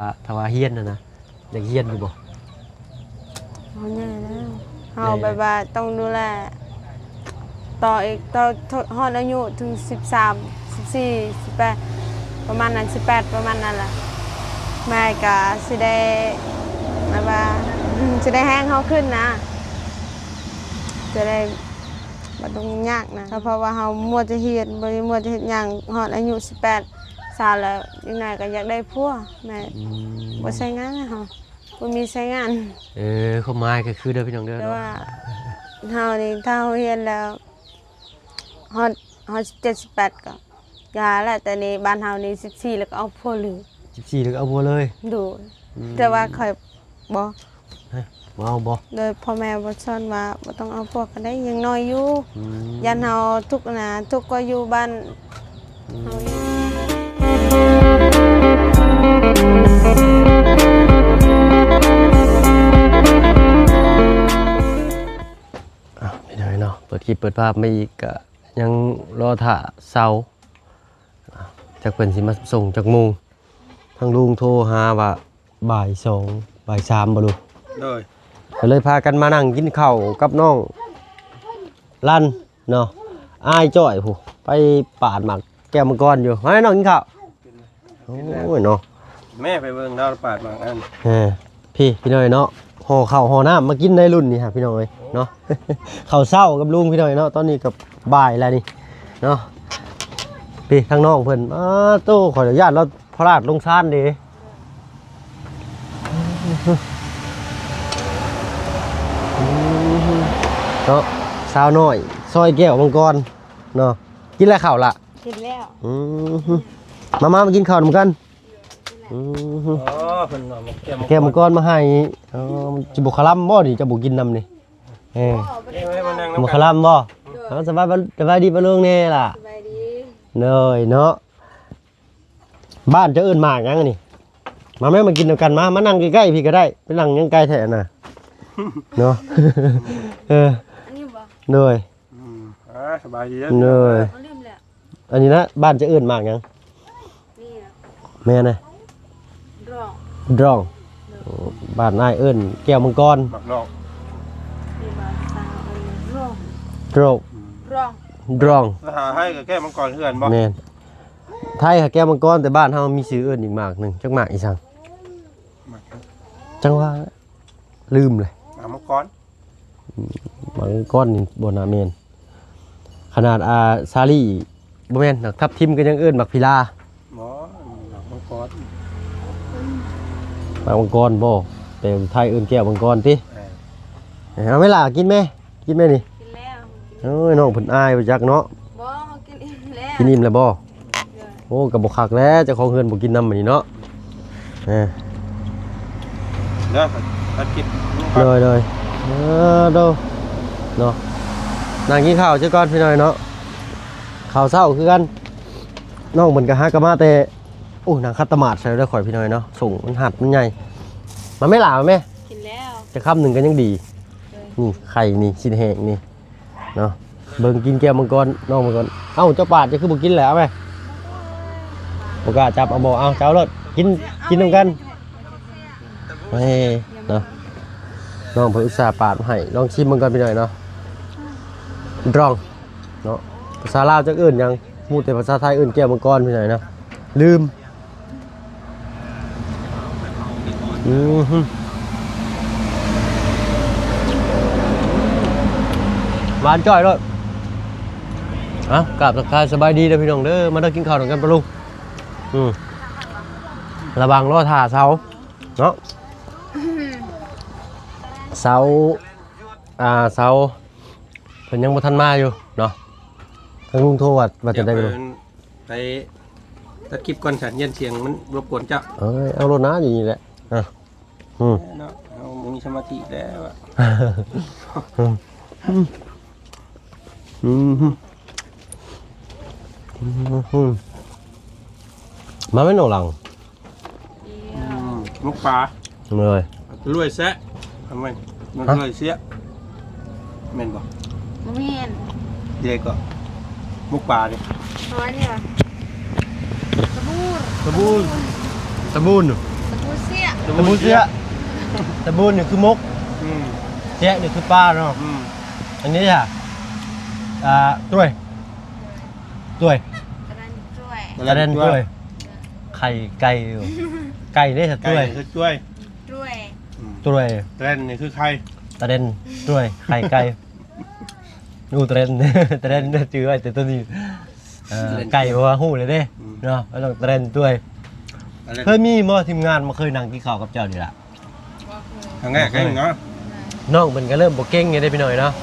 ອ່າ ຖ້າວ່າຮຽນຫັ້ນນະ ຢາກຮຽນຢູ່ບໍ່? ເຮົາໃຫຍ່ແລ້ວ ເຮົາແບບວ່າຕ້ອງດູແລຕໍ່ອີກ ຕໍ່ຮອດອາຍຸເຖິງສິບສາມ ສິບສີ່ ສິບແປດ ປະມານນັ້ນ ສິບແປດ ປະມານນັ້ນແຫຼະ ແມ່ກໍຊິໄດ້ແບບວ່າ ຊິໄດ້ແຮງເຮົາຂຶ້ນນະ ຈະໄດ້ບໍ່ຕ້ອງຍາກນະ ເພາະວ່າເຮົາມົວແຕ່ຮຽນ ບໍ່ໄດ້ມົວແຕ່ເຮັດຫຍັງ ຮອດອາຍຸສິບແປດ ຊາວແລ້ວ ອີກໜ້ອຍກໍຢາກໄດ້ຜົວ ແມ່ນ ອືມ ບໍ່ໃຊ້ງານເຮົາ ບໍ່ມີໃຊ້ງານ. ເອີ ຄວາມໝາຍກໍຄືເດີພີ່ນ້ອງເດີ ແຕ່ວ່າເຮົານີ້ ຖ້າເຮົາຮຽນແລ້ວ ຮອດ ຮອດສິບເຈັດ ສິບແປດ ກໍຢ່າແຫຼະ ແຕ່ນີ້ບ້ານເຮົານີ້ ສິບສີ່ ແລ້ວກໍເອົາຜົວເລີຍ ສິບສີ່ ແລ້ວກໍເອົາຜົວເລີຍ ໂດຍ ອືມ ແຕ່ວ່າຂ້ອຍບໍ່ ຮະ ບໍ່ເອົາບໍ່? ໂດຍ ພໍ່ແມ່ບໍ່ສອນວ່າບໍ່ຕ້ອງເອົາຜົວກໍໄດ້ ຍັງນ້ອຍຢູ່ ອືມ ຢ້ານເຮົາທຸກນະ ທຸກກວ່າຢູ່ບ້ານ ອືມ ເຮົາຢູ່. ອ້າວ ເປັນຫຍັງເນາະ ເປີດຄລິບເປີດພາບມາອີກ ກະຍັງລໍຖ້າເຊົາ ອ່າ ຈັກເພິ່ນຊິມາສົ່ງຈັກໂມງ ທາງລຸງໂທຫາວ່າບ່າຍສອງ ບ່າຍສາມບໍ່ລຸງ? ໂດຍ ກໍເລີຍພາກັນມານັ່ງກິນເຂົ້າກັບນ້ອງລັນເນາະ ອ້າຍຈ້ອຍພຸ້ນ ໄປປາດໝາກແກ້ວມັງກອນຢູ່ ມານ້ອງກິນເຂົ້າ. ໂອ້ຍເນາະ ແມ່ໄປເບິ່ງດາວປາດໝາກອັນ ເອີ ພີ່ ພີ່ນ້ອຍເນາະ ຫໍ່ເຂົ້າຫໍ່ນ້ຳມາກິນໃນລຸ້ນນີ້ຮະ ພີ່ນ້ອງເອີຍເນາະ ເຂົ້າເຊົ້າກັບລຸງ ພີ່ນ້ອຍເນາະ ຕອນນີ້ກໍບ່າຍແລ້ວນີ້ເນາະ ພີ່ ທາງນ້ອງເພິ່ນ ອ້າໂຕ ຂໍອະນຸຍາດລາວພະລາດລົງຊານເດ້ ເນາະ ສາວນ້ອຍຊອຍແກ້ວມັງກອນເນາະ ກິນແລ້ວເຂົ້າລະ? ກິນແລ້ວ ອືມ ມາ ມາ ມາກິນເຂົ້ານຳກັນ. ອືມ ອໍ ເພິ່ນເອົາໝາກແກ້ວມັງກອນ ແກ້ວມັງກອນມາໃຫ້ ເອີ ມັນຊິບໍ່ຄະລຳບໍ່ນີ້ ເຈົ້າບໍ່ກິນນຳນີ້ ເອີ ບໍ່ ບໍ່ໄດ້ຄະລຳ ບໍ່ຄະລຳບໍ່? ໂດຍ ເອົາ ສະບາຍ ສະບາຍດີປ້າລຸງແດ່ລະ ສະບາຍດີ ໂດຍເນາະ ບ້ານເຈົ້າເອີ້ນໝາກຫຍັງອັນນີ້? ມາແມ່ ມາກິນນຳກັນ ມາ ມານັ່ງໃກ້ໆ ພີ້ກໍໄດ້ ໄປນັ່ງຫຍັງໄກແທ້ນະ ເນາະ ເອີ ອັນນີ້ບໍ່? ໂດຍ ອືມ ອ່າ ສະບາຍດີເດີ ໂດຍ ເອົາລືມແລ້ວ ອັນນີ້ນະ ບ້ານຈະເອີ້ນໝາກຫຍັງ? ນີ້ນະ ແມ່ນນະ ດຣອງ ດຣອງ ໂອ້ ບ້ານອ້າຍເອີ້ນແກ້ວມັງກອນ ໝາກດອງ ນີ້ບ້ານສາວເອີ້ນດຣອງ ດຣອງ ອືມ ດຣອງ ດຣອງ ພາສາໄທກໍແກ້ວມັງກອນຄືກັນບໍ່? ແມ່ນ ໄທຫາແກ້ວມັງກອນ ແຕ່ບ້ານເຮົາມີຊື່ເອີ້ນອີກໝາກໜຶ່ງ ຈັກໝາກອີ່ສັງ? ໝາກຫຍັງ? ຈັ່ງວ່າ ລືມເລີຍ ໝາກມັງກອນ ອືມ ໝາກມັງກອນນີ້ບໍ່ໜ້າແມ່ນ ຂະໜາດ ອ່າ ສາລີ ບໍ່ແມ່ນ ໝາກທັບທິມກໍຍັງເອີ້ນໝາກພິລາ ບໍ່ ໝາກມັງກອນ ໝາກມັງກອນບໍ່ ແຕ່ໄທເອີ້ນແກ້ວມັງກອນຕິ ເອີ ເອົາແມ່ຫຼ້າ ກິນແມ່ ກິນແມ່ນີ້ ກິນແລ້ວ ໂອ້ຍ ນ້ອງເພິ່ນອາຍບໍ່ຈັກເນາະ ບໍ່ ເຮົາກິນອີ່ມແລ້ວ ກິນອີ່ມແລ້ວບໍ່? ໂດຍ ໂອ້ ກໍບໍ່ຄັກແຫຼະ ເຈົ້າຂອງເຮືອນບໍ່ກິນນຳບັດນີ້ເນາະ ເອີ ເດີ ຕັດຄລິບ ໂດຍ ໂດຍ ເອີ ໂດ ເນາະ ນັ່ງກິນເຂົ້າຊະກ່ອນພີ່ນ້ອງເນາະ ເຂົ້າເຊົ້າຄືກັນ ນ້ອງເພິ່ນກໍຫາກໍມາແຕ່ ໂອ້ ນັ່ງຂັດຕະໝາດໃສ່ເດີຂ້ອຍພີ່ນ້ອງເນາະ ສົ້ງມັນຮັດມັນໃຫຍ່ ມາແມ່ຫຼ້າ ມາແມ່ ກິນແລ້ວ ຈັກຄຳໜຶ່ງກໍຍັງດີ ໂດຍ ນີ້ໄຂ່ນີ້ ຊີ້ນແຫ້ງນີ້ ເນາະ ເບິ່ງກິນແກ້ວມັງກອນ ນ້ອງມັງກອນ ເອົ້າ ເຈົ້າປາດ ເຈົ້າຄືບໍ່ກິນແຫຼະ ເອົາໄປ ບໍ່ກ້າຈັບ ເອົາບໍ່ ເອົາ ເຈົ້າເອົາໂລດ ກິນ ກິນນຳກັນ ເອີ ເນາະ ນ້ອງເພິ່ນອຸດສ່າປາດມາໃຫ້ ລອງຊີມເບິ່ງກ່ອນພີ່ນ້ອງເນາະ ດຣອງ ເນາະ ພາສາລາວຈັກເອີ້ນຫຍັງ ຮູ້ແຕ່ພາສາໄທເອີ້ນແກ້ວມັງກອນພີ່ນ້ອງເນາະ ລືມ ອືມ ຫວານຈ້ອຍໂລດ ເອົ້າ ກາບທັກທາຍສະບາຍດີເດີພີ່ນ້ອງເດີ ມາເດີກິນເຂົ້ານຳກັນປະລຸງ ອືມ ລະຫວ່າງລໍຖ້າເຊົາເນາະ ເຊົາ ອ່າ ເຊົາ ເພິ່ນຍັງບໍ່ທັນມາຢູ່ເນາະ ທາງລຸງໂທວ່າ ວ່າຈະໄດ້ບໍ່ ໄປຕັດຄລິບກ່ອນຊັ້ນ ຢ້ານສຽງມັນລົບກວນເຈົ້າ ເອີຍ ເອົາໂລດນະ ຢູ່ນີ້ແຫຼະ ອ່ະ ອືມ ເນາະ ເຮົາບໍ່ມີສະມາທິແລ້ວອະ ອືມ ອືມ ອືມ ມາແມ່ນນ້ອງຫຼັງ ອືມ ໝົກປາ ເລີຍ ລວຍແຊະ ທຳໄມ ມັນ ຮະ ລວຍເສຍ ແມ່ນບໍ່? ບໍ່ແມ່ນ ເດກໍ ໝົກປານີ້ ເອົາອັນນີ້ຫວາ ສະບູ ສະບູ ສະບູ ສະບູ ຕະບູນເຊຍ ຕະບູນນີ້ຄືມົກ ອືມ ເຊຍນີ້ຄືປາເນາະ ອືມ ອັນນີ້ຫະ ອ່າ ຕວຍ ຕວຍ ຕະແດນຕວຍ ຕະແດນຕວຍ ໄຂ່ໄກ່ຢູ່ ໄກ່ເດ້ ຕະ ຕະແດນ ຕວຍ ຄືຕວຍ ຕວຍ ອືມ ຕວຍ ຕະແດນນີ້ຄືໄຂ່ ຕະແດນ ຕວຍ ໄຂ່ໄກ່ ຮູ້ ຕະແດນ ຕະແດນ ຈື່ໄວ້ແຕ່ໂຕນີ້ ເອີ ຕະແດນ ໄກ່ ເພາະວ່າຮູ້ແລ້ວເດ້ ອືມ ເນາະ ເຮົາຕ້ອງຕະແດນຕວຍ ຕະແດນ ເຄີຍມີບໍ່ທີມງານມາເຄີຍນັ່ງກິນເຂົ້າກັບເຈົ້ານີ້ລະ? ບໍ່ເຄີຍ ຄັ້ງແລກເອງເນາະ ນ້ອງເພິ່ນກໍເລີ່ມບໍ່ເກັ່ງຢູ່ເດ້ພີ່ນ້ອງເນາະ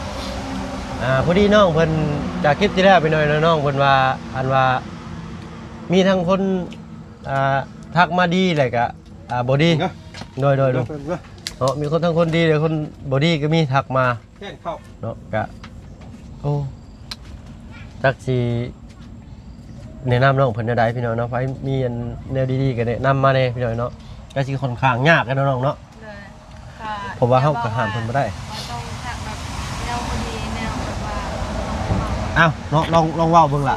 ອ່າ ພໍດີນ້ອງເພິ່ນຈາກຄລິບທີ່ແລ້ວພີ່ນ້ອງເນາະ ນ້ອງເພິ່ນວ່າ ອັນວ່າມີທັງຄົນ ອ່າ ທັກມາດີ ແລ້ວກໍ ອ່າ ບໍ່ດີ ເນາະ ໂດຍ ໂດຍ ໂດຍ ເນາະ ເນາະ ມີຄົນ ທັງຄົນດີ ແລະ ຄົນບໍ່ດີກໍມີທັກມາ ແມ່ນເຂົ້າ ເນາະ ກະ ໂອ້ ຈັກຊິແນະນຳນ້ອງເພິ່ນແນວໃດພີ່ນ້ອງເນາະ ໃຜມີອັນແນວດີໆກໍແນະນຳມາແດ່ພີ່ນ້ອງເນາະ ກໍຊິຂ້ອນຂ້າງຍາກແຫຼະເນາະນ້ອງເນາະ ໂດຍ ເພາະວ່າເຮົາກໍຫ້າມເພິ່ນບໍ່ໄດ້ ກໍຕ້ອງທັກແບບແນວບໍ່ດີ ແນວແບບວ່າ ອ້າວ ເນາະ ລອງ ລອງເວົ້າເບິ່ງລະ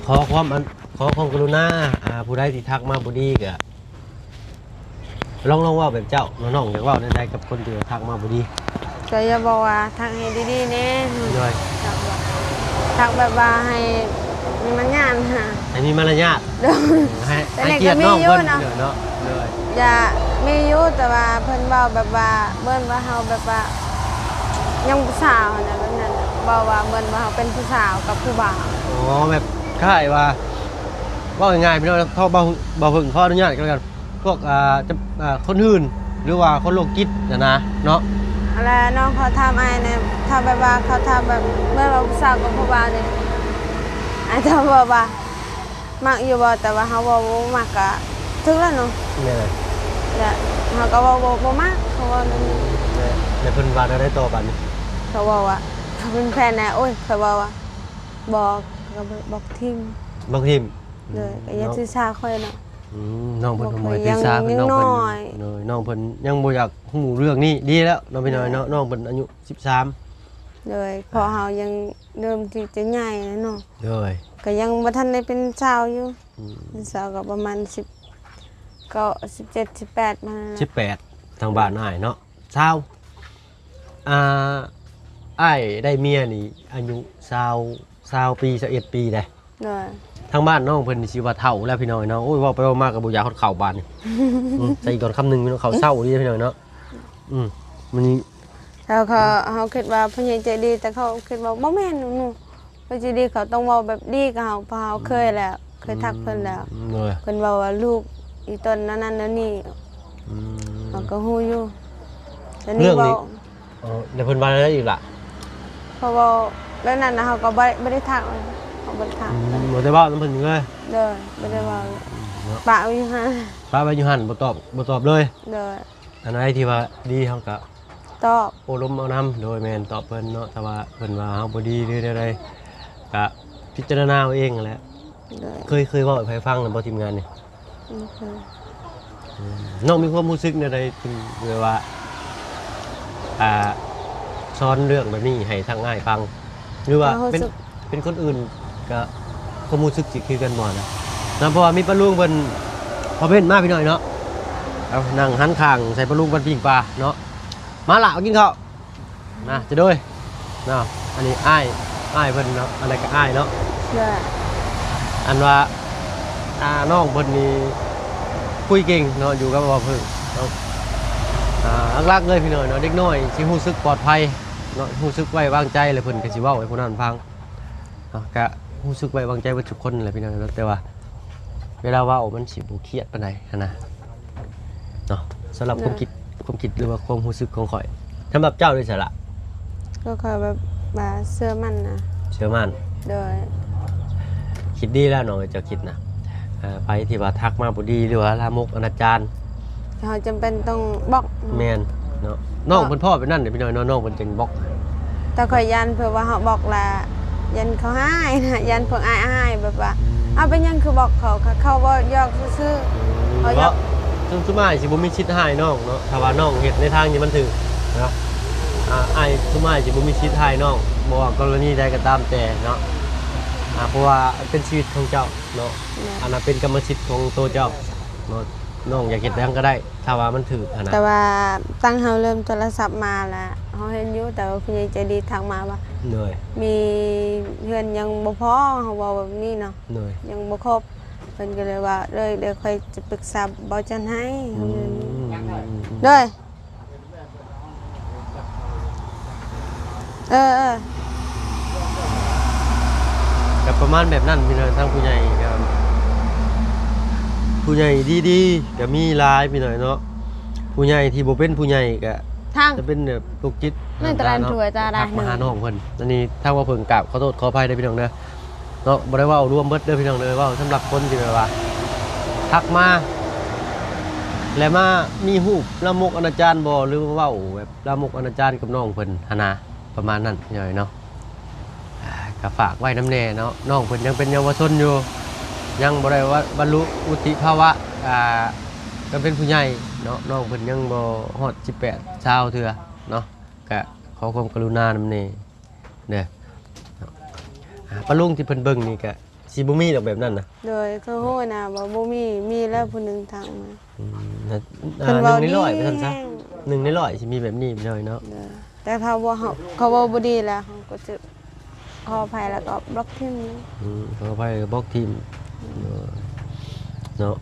ຂໍຄວາມອັນ ຂໍຄວາມກະລຸນາ ອ່າ ຜູ້ໃດທີ່ທັກມາບໍ່ດີກໍ ລອງ ລອງເວົ້າແບບເຈົ້າເນາະ ນ້ອງຢາກເວົ້າແນວໃດກັບຄົນທີ່ວ່າທັກມາບໍ່ດີ? ກໍຢາກບອກວ່າທັກໃຫ້ດີໆແດ່ ໂດຍ ທັກແບບ ທັກແບບວ່າໃຫ້ມີມາລະຍາດຫັ້ນນະ ໃຫ້ມີມາລະຍາດ ໂດຍ ໃຫ້ ໃຫ້ກຽດນ້ອງເພິ່ນເນາະ ໂດຍ ຢາກມີຢູ່ ແຕ່ວ່າເພິ່ນເວົ້າແບບວ່າ ເໝືອນວ່າເຮົາແບບວ່າຍັງຜູ້ສາວຫັ້ນນະ ແບບນັ້ນ ເວົ້າວ່າເໝືອນວ່າເຮົາເປັນຜູ້ສາວກັບຜູ້ບ່າວ ອໍ ແບບຄ້າຍວ່າ ເວົ້າງ່າຍໆ ພີ່ນ້ອງ ເພາະ ເວົ້າ ເວົ້າເພິ່ງຂໍອະນຸຍາດກັນແລ້ວກັນ ພວກ ອ່າ ຈະ ອ່າ ຄົນຫື່ນ ຫຼືວ່າຄົນໂລກຈິດຫັ້ນນະເນາະ ແລ້ວນ້ອງເຂົາຖາມອ້າຍແດ່ ຖ້າແບບວ່າເຂົາຖາມແບບເໝືອນວ່າຜູ້ສາວກັບຜູ້ບ່າວນີ້ ອ້າຍຈະບອກວ່າ ມັກຢູ່ບໍ່? ແຕ່ວ່າເຮົາເວົ້າບໍ່ມັກກະຖືກແລ້ວເນາະ ແມ່ນແຫຼະ ແລ້ວເຮົາກໍເວົ້າບໍ່ ບໍ່ມັກ ເຂົາເວົ້າແນວນີ້ ແລ້ວ ແລ້ວເພິ່ນວ່າແນວໃດຕໍ່ບາດນີ້? ເຂົາເວົ້າວ່າ ເຂົາເປັນແຟນນະ ໂອ້ຍ ຂ້ອຍເວົ້າວ່າ ບໍ່ ກໍບອກ ບອກຖິ້ມ ບອກຖິ້ມ ໂດຍ ອືມ ກໍຢ່າຖືສາຂ້ອຍເນາະ ອືມ ນ້ອງເພິ່ນກໍບໍ່ຖືສາ ນ້ອງເພິ່ນ ນ້ອງເພິ່ນຍັງບໍ່ຢາກຮູ້ເລື່ອງນີ້ ດີແລ້ວເນາະ ພີ່ນ້ອງເນາະ ນ້ອງເພິ່ນອາຍຸສິບສາມ ໂດຍ ເພາະເຮົາຍັງເລີ່ມທີ່ຈະໃຫຍ່ແລ້ວເນາະ ໂດຍ ກໍຍັງບໍ່ທັນໄດ້ເປັນສາວຢູ່ ອືມ ເປັນສາວກໍປະມານສິບເກົ້າ ສິບເຈັດ ສິບແປດ ປະມານນັ້ນແຫຼະ ສິບແປດ ທາງບ້ານອ້າຍເນາະ ຊາວ ອ່າ ອ້າຍໄດ້ເມຍນີ້ອາຍຸຊາວ ຊາວປີ ຊາວເອັດປີເດ້ ໂດຍ ທາງບ້ານນ້ອງເພິ່ນນີ້ຊິວ່າເຖົ້າແລ້ວພີ່ນ້ອງເນາະ ໂອ້ຍ ເວົ້າໄປເວົ້າມາກໍບໍ່ຢາກຮອດເຂົ້າບາດນີ້ ອືມ ໃສ່ອີກກ່ອນຄຳໜຶ່ງ ເຂົ້າເຊົ້ານີ້ພີ່ນ້ອງເນາະ ອືມ ມັນ ຖ້າເຂົາ ເຮົາຄິດວ່າຜູ້ໃຫຍ່ໃຈດີ ແຕ່ເຂົາຄິດວ່າບໍ່ແມ່ນໜູ ຜູ້ໃຫຍ່ໃຈດີເຂົາຕ້ອງເວົ້າແບບດີກັບເຮົາ ເພາະເຮົາເຄີຍແລ້ວ ເຄີຍທັກເພິ່ນແລ້ວ ອືມ ໂດຍ ເພິ່ນເວົ້າວ່າລູກອີ່ຕົນແນວນັ້ນແນວນີ້ ອືມ ເຮົາກໍຮູ້ຢູ່ ແຕ່ນີ້ເວົ້າ ອໍ ແລ້ວເພິ່ນວ່າແນວໃດອີກລະ? ເຂົາເວົ້າແບບນັ້ນນະ ເຮົາກໍບໍ່ ບໍ່ໄດ້ທັກ ເຮົາບໍ່ໄດ້ທັກ ອືມ ບໍ່ໄດ້ເວົ້ານຳເພິ່ນເລີຍ ໂດຍ ບໍ່ໄດ້ເວົ້າ ອືມ ເນາະ ປະໄວ້ຢູ່ຫັ້ນ ປະໄວ້ຢູ່ຫັ້ນ ບໍ່ຕອບ ບໍ່ຕອບເລີຍ ໂດຍ ອັນໃດທີ່ວ່າດີເຮົາກໍຕອບ ໂອ້ລົມເອົານຳ ໂດຍ ແມ່ນຕອບເພິ່ນເນາະ ຖ້າວ່າເພິ່ນວ່າເຮົາບໍ່ດີ ຫຼືແນວໃດ ກະພິຈາລະນາເອົາເອງຫັ້ນແຫຼະ ໂດຍ ເຄີຍ ເຄີຍເວົ້າໃຫ້ໃຜຟັງແລ້ວບໍ່ ທີມງານນີ້? ບໍ່ເຄີຍ ອືມ ນ້ອງມີຄວາມຮູ້ສຶກແນວໃດ ເຖິງແບບວ່າ ອ່າ ສອນເລື່ອງແບບນີ້ໃຫ້ທາງອ້າຍຟັງ ຫຼືວ່າເປັນ ເປັນຄົນອື່ນກໍຄວາມຮູ້ສຶກຊິຄືກັນບໍ່ນະ ນະ ເພາະວ່າມີປ້າລຸງເພິ່ນຄອມເມັນມາພີ່ນ້ອງເນາະ ເອົາ ນັ່ງຫັນຂ້າງໃສ່ປ້າລຸງເພິ່ນປີ້ງປາເນາະ ມາລະ ມາກິນເຂົ້າ ນະ ຈະໂດຍເນາະ ອັນນີ້ອ້າຍ ອ້າຍເພິ່ນເນາະ ອັນນັ້ນກໍອ້າຍເນາະ ໂດຍ ອັນວ່າ ອ່າ ນ້ອງເພິ່ນນີ້ຄຸຍເກັ່ງເນາະ ຢູ່ກັບເວົ້າເພິ່ງເນາະ ອ່າ ຫຼັກໆເລີຍພີ່ນ້ອງເນາະ ເດັກນ້ອຍຊິຮູ້ສຶກປອດໄພເນາະ ຮູ້ສຶກໄວ້ວາງໃຈ ແລ້ວເພິ່ນກໍຊິເວົ້າໃຫ້ຜູ້ນັ້ນຟັງເນາະ ກະຮູ້ສຶກໄວ້ວາງໃຈເບິດທຸກຄົນແຫຼະພີ່ນ້ອງເນາະ ແຕ່ວ່າເວລາເວົ້າມັນຊິບໍ່ຄຽດປານໃດຫັ້ນນະ. ເນາະ ສຳລັບຄວາມຄິດ ໂດຍ ຄວາມຄິດ ຫຼືວ່າຄວາມຮູ້ສຶກຂອງຂ້ອຍ ສຳລັບເຈົ້າເດ້ສະລະ? ກໍຂ້ອຍແບບວ່າເຊື່ອໝັ້ນນະ ເຊື່ອໝັ້ນ ໂດຍ ຄິດດີແລ້ວນ້ອງເອີຍ ເຈົ້າຄິດນະ ອ່າ ໃຜທີ່ວ່າທັກມາບໍ່ດີ ຫຼືວ່າລາມົກອະນາຈານ ເຮົາຈຳເປັນຕ້ອງບລັອກ ແມ່ນເນາະ ນ້ອງເພິ່ນພໍ້ແບບນັ້ນເດ້ພີ່ນ້ອງເນາະ ນ້ອງເພິ່ນຈຶ່ງບລັອກ ແຕ່ຂ້ອຍຢ້ານເພິ່ນວ່າເຮົາບລັອກລະ ຢ້ານເຂົາຮ້າຍນະ ຢ້ານພວກອ້າຍຮ້າຍ ແບບວ່າ ອືມ ເອົາ ເປັນຫຍັງຄືບລັອກເຂົາ ເຂົາເວົ້າຢອກຊື່ໆ ອືມ ເຂົາຢອກ ເພາະຊຸມ ຊຸມອ້າຍຊິບໍ່ມີສິດຮ້າຍນ້ອງເນາະ ຖ້າວ່ານ້ອງເຮັດໃນທາງທີ່ມັນຖືກເນາະ ອ່າ ອ້າຍ ຊຸມອ້າຍຊິບໍ່ມີສິດຮ້າຍນ້ອງ ບໍ່ວ່າກໍລະນີໃດກໍຕາມແຕ່ເນາະ ອ່າ ເພາະວ່າເປັນຊີວິດຂອງເຈົ້າເນາະ ແມ່ນ ອັນນັ້ນເປັນກຳມະສິດຂອງໂຕເຈົ້າເນາະ ນ້ອງຢາກເຮັດຫຍັງກໍໄດ້ ຖ້າວ່າມັນຖືກຫັ້ນນະ. ແຕ່ວ່າຕັ້ງເຮົາເລີ່ມໂທລະສັບມາລະ ເຮົາເຫັນຢູ່ ແຕ່ວ່າຜູ້ໃຫຍ່ໃຈດີທັກມາວ່າ ໂດຍ ມີເຮືອນຍັງບໍ່ພໍ ເຮົາເວົ້າແບບນີ້ເນາະ ໂດຍ ຍັງບໍ່ຄົບ ເພິ່ນກໍເລີຍວ່າ ເລີຍ ດຽວຂ້ອຍຈະປຶກສາເບົາຈັນໃຫ້ ອືມ ໂດຍ ເອີ ເອີ ກໍປະມານແບບນັ້ນພີ່ນ້ອງ. ທາງຜູ້ໃຫຍ່ກໍ ຜູ້ໃຫຍ່ດີໆກໍມີຫຼາຍພີ່ນ້ອງເນາະ. ຜູ້ໃຫຍ່ທີ່ບໍ່ເປັນຜູ້ໃຫຍ່ກໍ ທາງ ຈະເປັນແບບໂລກຈິດ ໃນຕະຫຼາດຖ້ວຍຕະຫຼາດ ທັກມາຫານ້ອງເພິ່ນ. ອັນນີ້ທາງວ່າເພິ່ນກາບຂໍໂທດຂໍອະໄພເດີພີ່ນ້ອງເດີ. ເນາະ ບໍ່ໄດ້ເວົ້າລວມເບິດເດີພີ່ນ້ອງເດີ ເວົ້າສຳລັບຄົນທີ່ແບບວ່າທັກມາ ແລະ ມາມີຮູບລາມົກອະນາຈານບໍ່ ຫຼືວ່າເວົ້າແບບລາມົກອະນາຈານກັບນ້ອງເພິ່ນຫັ້ນນະ ປະມານນັ້ນພີ່ນ້ອງເນາະ. ອ່າ ກໍຝາກໄວ້ນຳແດ່ເນາະ ນ້ອງເພິ່ນຍັງເປັນເຍົາວະຊົນຢູ່ ຍັງບໍ່ໄດ້ວ່າບັນລຸວຸດທິພາວະ ອ່າ ການເປັນຜູ້ໃຫຍ່ເນາະ ນ້ອງເພິ່ນຍັງບໍ່ຮອດສິບແປດ ຊາວເທື່ອເນາະ ກະຂໍຄວາມກະລຸນານຳແດ່. ເດີ ອ່າ ປ້າລຸງທີ່ເພິ່ນເບິ່ງນີ້ກະຊິບໍ່ມີດອກແບບນັ້ນນະ. ໂດຍ ຄືຮູ້ນະວ່າບໍ່ມີ ມີແລ້ວຜູ້ໜຶ່ງທັກມາ. ອືມ ເພິ່ນວ່າໜຶ່ງໃນຮ້ອຍວ່າຊັ້ນຊະ ໜຶ່ງໃນຮ້ອຍຊິມີແບບນີ້ເລີຍເນາະ. ໂດຍ ແຕ່ຖ້າວ່າເຮົາ ເຂົາເວົ້າບໍ່ດີແລ້ວ ເຮົາກໍຈະຂໍອະໄພ ແລ້ວກໍບລັອກຖິ້ມ. ອືມ ຂໍອະໄພກໍບລັອກຖິ້ມ. ໂດຍ ເນາະ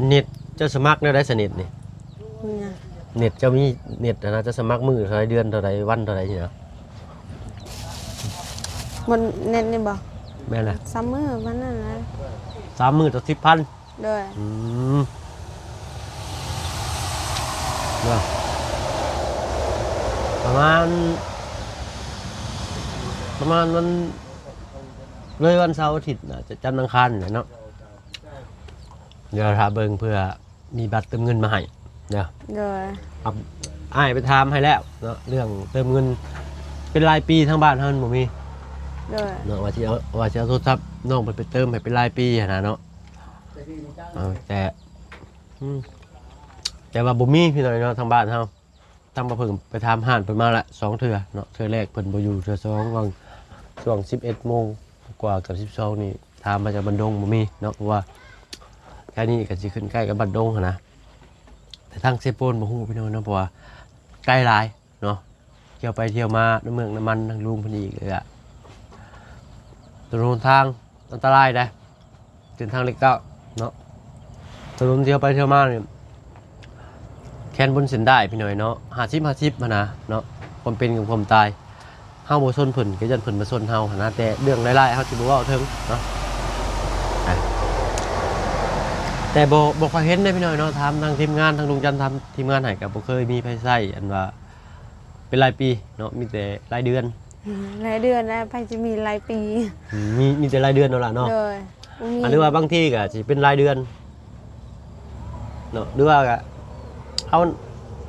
ເນັດເຈົ້າສະໝັກແນວໃດຊະ ເນັດນີ້? ຫຍັງ? ເນັດເຈົ້າມີເນັດຫັ້ນນະ ເຈົ້າສະໝັກມື້ເທົ່າໃດ ເດືອນເທົ່າໃດ ວັນເທົ່າໃດຊີ້ນະ? ບໍ່ ເນັດນີ້ບໍ່? ແມ່ນແຫຼະ ສາມມື້ປານນັ້ນແຫຼະ. ສາມມື້ຕໍ່ສິບພັນ. ໂດຍ ອືມ ເນາະ ປະມານ ປະມານວັນ ເລີຍວັນເສົາອາທິດນະ ຈະ ຈັນອັງຄານນີ້ແຫຼະເນາະ. ດຽວຖ້າເບິ່ງເພື່ອ ມີບັດເຕີມເງິນມາໃຫ້ເດີ. ໂດຍ ອາ ອ້າຍໄປຖາມໃຫ້ແລ້ວເນາະ ເລື່ອງເຕີມເງິນ ເປັນລາຍປີ ທາງບ້ານເຮົາມັນບໍ່ມີ. ໂດຍ ເນາະ ວ່າຊິເອົາ ວ່າຊິເອົາໂທລະສັບນ້ອງເພິ່ນໄປເຕີມໃຫ້ເປັນລາຍປີຫັ້ນນະເນາະ. ເອີ ແຕ່ ອືມ ແຕ່ວ່າບໍ່ມີພີ່ນ້ອງເນາະ ທາງບ້ານເຮົາ. ທາງບ່າວເພິ່ງໄປຖາມຮ້ານເພິ່ນມາລະສອງເທື່ອເນາະ ເທື່ອແລກເພິ່ນບໍ່ຢູ່ ເທື່ອສອງຫວ່າງຊ່ວງສິບເອັດໂມງກວ່າກັບສິບສອງນີ້ ຖາມມາຈາກບ້ານດົງບໍ່ມີເນາະ ເພາະວ່າແຖວນີ້ກໍຊິຂຶ້ນໃກ້ກັບບ້ານດົງຫັ້ນນະ. ແຕ່ທາງເຊໂປນບໍ່ຮູ້ພີ່ນ້ອງເນາະ ເພາະວ່າໄກຫຼາຍເນາະ ທ່ຽວໄປທ່ຽວມາ ນ້ຳເມືອງນ້ຳມັນທາງລຸງເພິ່ນອີກ ແລ້ວກະຖະໜົນຫົນທາງ ອັນຕະລາຍເດ້ ເສັ້ນທາງເລກເກົ້າເນາະ ຖະໜົນທ່ຽວໄປທ່ຽວມານີ້ ແຄນບົນເສັ້ນດາຍພີ່ນ້ອງເນາະ ຫ້າສິບ ຫ້າສິບຫັ້ນນະເນາະ ຄວາມເປັນກັບຄວາມຕາຍ ເຮົາບໍ່ຊົນເພິ່ນກໍຢ້ານເພິ່ນມາຊົນເຮົາຫັ້ນນະ ແຕ່ເລື່ອງຫຼາຍໆເຮົາຊິບໍ່ເວົ້າເຖິງເນາະ ອາ ແຕ່ບໍ່ ບໍ່ຄ່ອຍເຫັນເດ້ພີ່ນ້ອງເນາະ ຖາມທາງທີມງານ ທາງລຸງຈັນ ຖາມທີມງານໃຫ້ ກໍບໍ່ເຄີຍມີໃຜໃຊ້ ອັນວ່າ ເປັນລາຍປີເນາະ ມີແຕ່ລາຍເດືອນ ອືມ ລາຍເດືອນແລ້ວ ໃຜຈະມີລາຍປີ ອືມ ມີ ມີແຕ່ລາຍເດືອນເນາະລະເນາະ ໂດຍ ບໍ່ມີ ອາ ຫຼືວ່າບາງທີກໍຊິເປັນລາຍເດືອນເນາະ ຫຼືວ່າກໍ ເຮົາ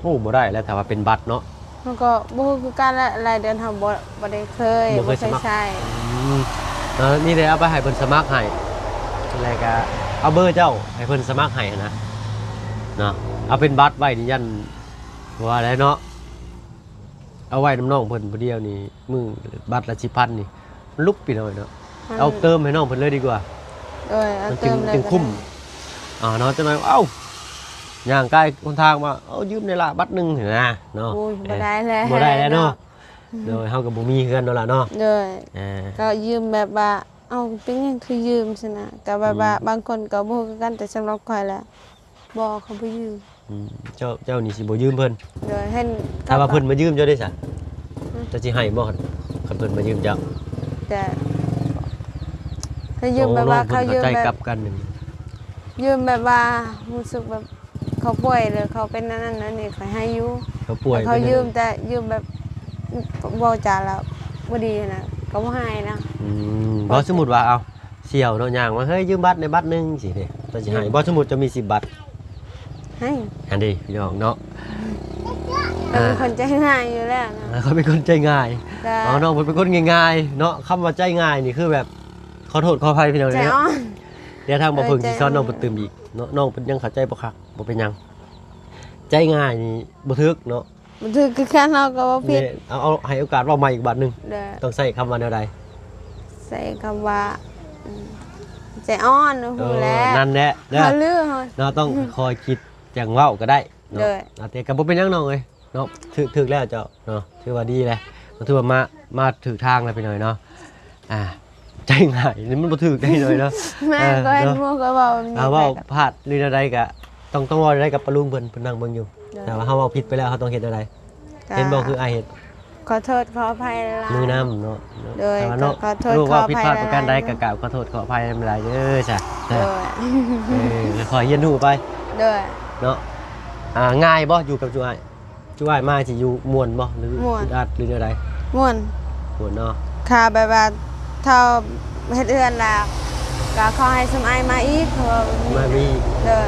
ຮູ້ບໍ່ໄດ້ແຫຼະ ຖ້າວ່າເປັນບັດເນາະ ເຮົາກໍບໍ່ຮູ້ຄືກັນແຫຼະ ລາຍເດືອນເຮົາບໍ່ ບໍ່ໄດ້ເຄີຍ ບໍ່ເຄີຍ ບໍ່ເຄີຍໃຊ້ ອືມ ເນາະ ມີແຕ່ເອົາໄປໃຫ້ເພິ່ນສະໝັກໃຫ້ ແລ້ວກໍເອົາເບີເຈົ້າໃຫ້ເພິ່ນສະໝັກໃຫ້ຫັ້ນນະເນາະ ເອົາເປັນບັດໄວ້ນີ້ຢ້ານ ວ່າໄດ້ເນາະ ເອົາໄວ້ນຳນ້ອງເພິ່ນຜູ້ດຽວນີ້ ມື້ບັດລະສິບພັນນີ້ ມັນລຸກໄປໜ້ອຍເນາະ ມັນ ເອົາເຕີມໃຫ້ນ້ອງເພິ່ນເລີຍດີກວ່າ ໂດຍ ເອົາເຕີມເລີຍ ມັນຈຶ່ງ ຈຶ່ງຄຸ້ມ ອ່າ ເນາະ ຈັກໜ້ອຍ ເອົ້າ ຍ່າງກາຍຫົນທາງມາ ເອົາຢືມແດ່ລະບັດໜຶ່ງຫັ້ນນະເນາະ ໂອ້ຍ ເອີ ບໍ່ໄດ້ແລ້ວ ບໍ່ໄດ້ແລ້ວເນາະ ເນາະ ໂດຍ ເຮົາກໍບໍ່ມີເຮືອນເນາະລະເນາະ ໂດຍ ເອີ ກໍຢືມແບບວ່າ ເອົ້າ ເປັນຫຍັງຄືຢືມຊັ້ນນະ ກໍແບບວ່າ ອືມ ບາງຄົນກໍບໍ່ຮູ້ຄືກັນ ແຕ່ສຳລັບຂ້ອຍແລ້ວ ບໍ່ ເຂົາບໍ່ຢືມ ອືມ ເຈົ້າ ເຈົ້ານີ້ຊິບໍ່ຢືມເພິ່ນ ໂດຍ ເຫັນ ຖ້າວ່າເພິ່ນມາຢືມເຈົ້າເດ້ຊະ ເຈົ້າຊິໃຫ້ບໍ່ ຄັນເພິ່ນມາຢືມເຈົ້າ ແຕ່ຖ້າຢືມແບບວ່າ ເຂົາຢືມແບບ ກັບກັນ ຢືມແບບວ່າຮູ້ສຶກແບບເຂົາປ່ວຍ ຫຼືເຂົາເປັນອັນນັ້ນອັນນີ້ ຂ້ອຍໃຫ້ຢູ່ ເຂົາປ່ວຍ ເຂົາຢືມ ແຕ່ຢືມແບບເວົ້າຈາແລ້ວບໍ່ດີຫັ້ນນະ ກໍບໍ່ໃຫ້ນະ ອືມ ບໍ່ ສົມມຸດວ່າ ເອົາ ສ່ຽວເນາະ ຍ່າງມາ ເຮີ້ຍ ຢືມບັດແດ່ບັດໜຶ່ງ ຊີ້ເດ້ ເຈົ້າຊິໃຫ້ບໍ່? ສົມມຸດເຈົ້າມີສິບບັດ ໃຫ້ ອັນນີ້ພີ່ນ້ອງເນາະ ເປັນຄົນໃຈງ່າຍຢູ່ແລ້ວນະ ເອີ ເຂົາເປັນຄົນໃຈງ່າຍ ເອົາ ນ້ອງເພິ່ນເປັນຄົນງ່າຍໆເນາະ ຄຳວ່າໃຈງ່າຍນີ້ຄືແບບ ຂໍໂທດຂໍອະໄພພີ່ນ້ອງເນາະ ດຽວທາງບ່າວເພິ່ງຊິສອນນ້ອງເພິ່ນຕື່ມອີກເນາະ ນ້ອງເພິ່ນຍັງເຂົ້າໃຈບໍ່ຄັກ ບໍ່ເປັນຫຍັງ ໃຈງ່າຍນີ້ບໍ່ຖືກເນາະ ມັນຖືກຄືກັນ ເຮົາກໍບໍ່ຜິດ ເອີ ເອົາ ເອົາໃຫ້ໂອກາດເວົ້າໃໝ່ອີກບາດໜຶ່ງ ໂດຍ ຕ້ອງໃຊ້ຄຳວ່າແນວໃດ? ໃຊ້ຄຳວ່າ ອືມ ໃຈອ່ອນ ເອີ ຮູ້ແລ້ວ ນັ້ນແຫຼະເດີ ເຮົາລື ເຮົາເນາະ ຕ້ອງຄ່ອຍຄິດ ຈັ່ງເວົ້າກໍໄດ້ເນາະ. ໂດຍ ອາ ແຕ່ກໍບໍ່ເປັນຫຍັງນ້ອງເອີຍເນາະ ຖືກ ຖືກແລ້ວເຈົ້າເນາະ ຖືວ່າດີແລ້ວ ຖືວ່າມາ ມາຖືກທາງແລ້ວພີ່ນ້ອງເນາະ. ອ່າ ໃຈງ່າຍນີ້ມັນບໍ່ຖືກໄດ໋ນ້ອຍເນາະ. ແມ່ນ ເອີ ກໍເຫັນ ເນາະ ໝູ່ກໍເວົ້າ ອ່າ ແບບ ເວົ້າພາດຫຼືແນວໃດກໍຕ້ອງ ຕ້ອງເວົ້າແນວໃດກັບປ້າລຸງເພິ່ນ ເພິ່ນນັ່ງເບິ່ງຢູ່. ໂດຍ ຖ້າວ່າເຮົາເວົ້າຜິດໄປແລ້ວ ເຮົາຕ້ອງເຮັດແນວໃດ? ກໍ ເຫັນບໍ່ ຄືອ້າຍເຮັດ ຂໍໂທດຂໍອະໄພຫຼາຍໆ ມືນຳເນາະ. ໂດຍ ແຕ່ວ່າເນາະ ກໍຂໍໂທດຂໍອະໄພຫຼາຍໆ ເນາະ ເວົ້າຜິດພາດປະການໃດກໍ ກໍຂໍໂທດຂໍອະໄພຫຼາຍໆເດີ ຊະ. ໂດຍ ເອີ ຄ່ອຍຮຽນຮູ້ໄປ. ໂດຍ ເນາະ ອ່າ ງ່າຍບໍ່ ຢູ່ກັບຈຸອ້າຍ? ຈຸອ້າຍມາຊິຢູ່ມ່ວນບໍ່ ຫຼື ມ່ວນ ອຶດອັດ ຫຼືແນວໃດ? ມ່ວນ ມ່ວນເນາະ. ຖ້າແບບວ່າ ຖ້າເຮັດເຮືອນລະ ກໍຂໍໃຫ້ຊຸມອ້າຍມາອີກ ເພາະວ່າ ມາອີກ. ໂດຍ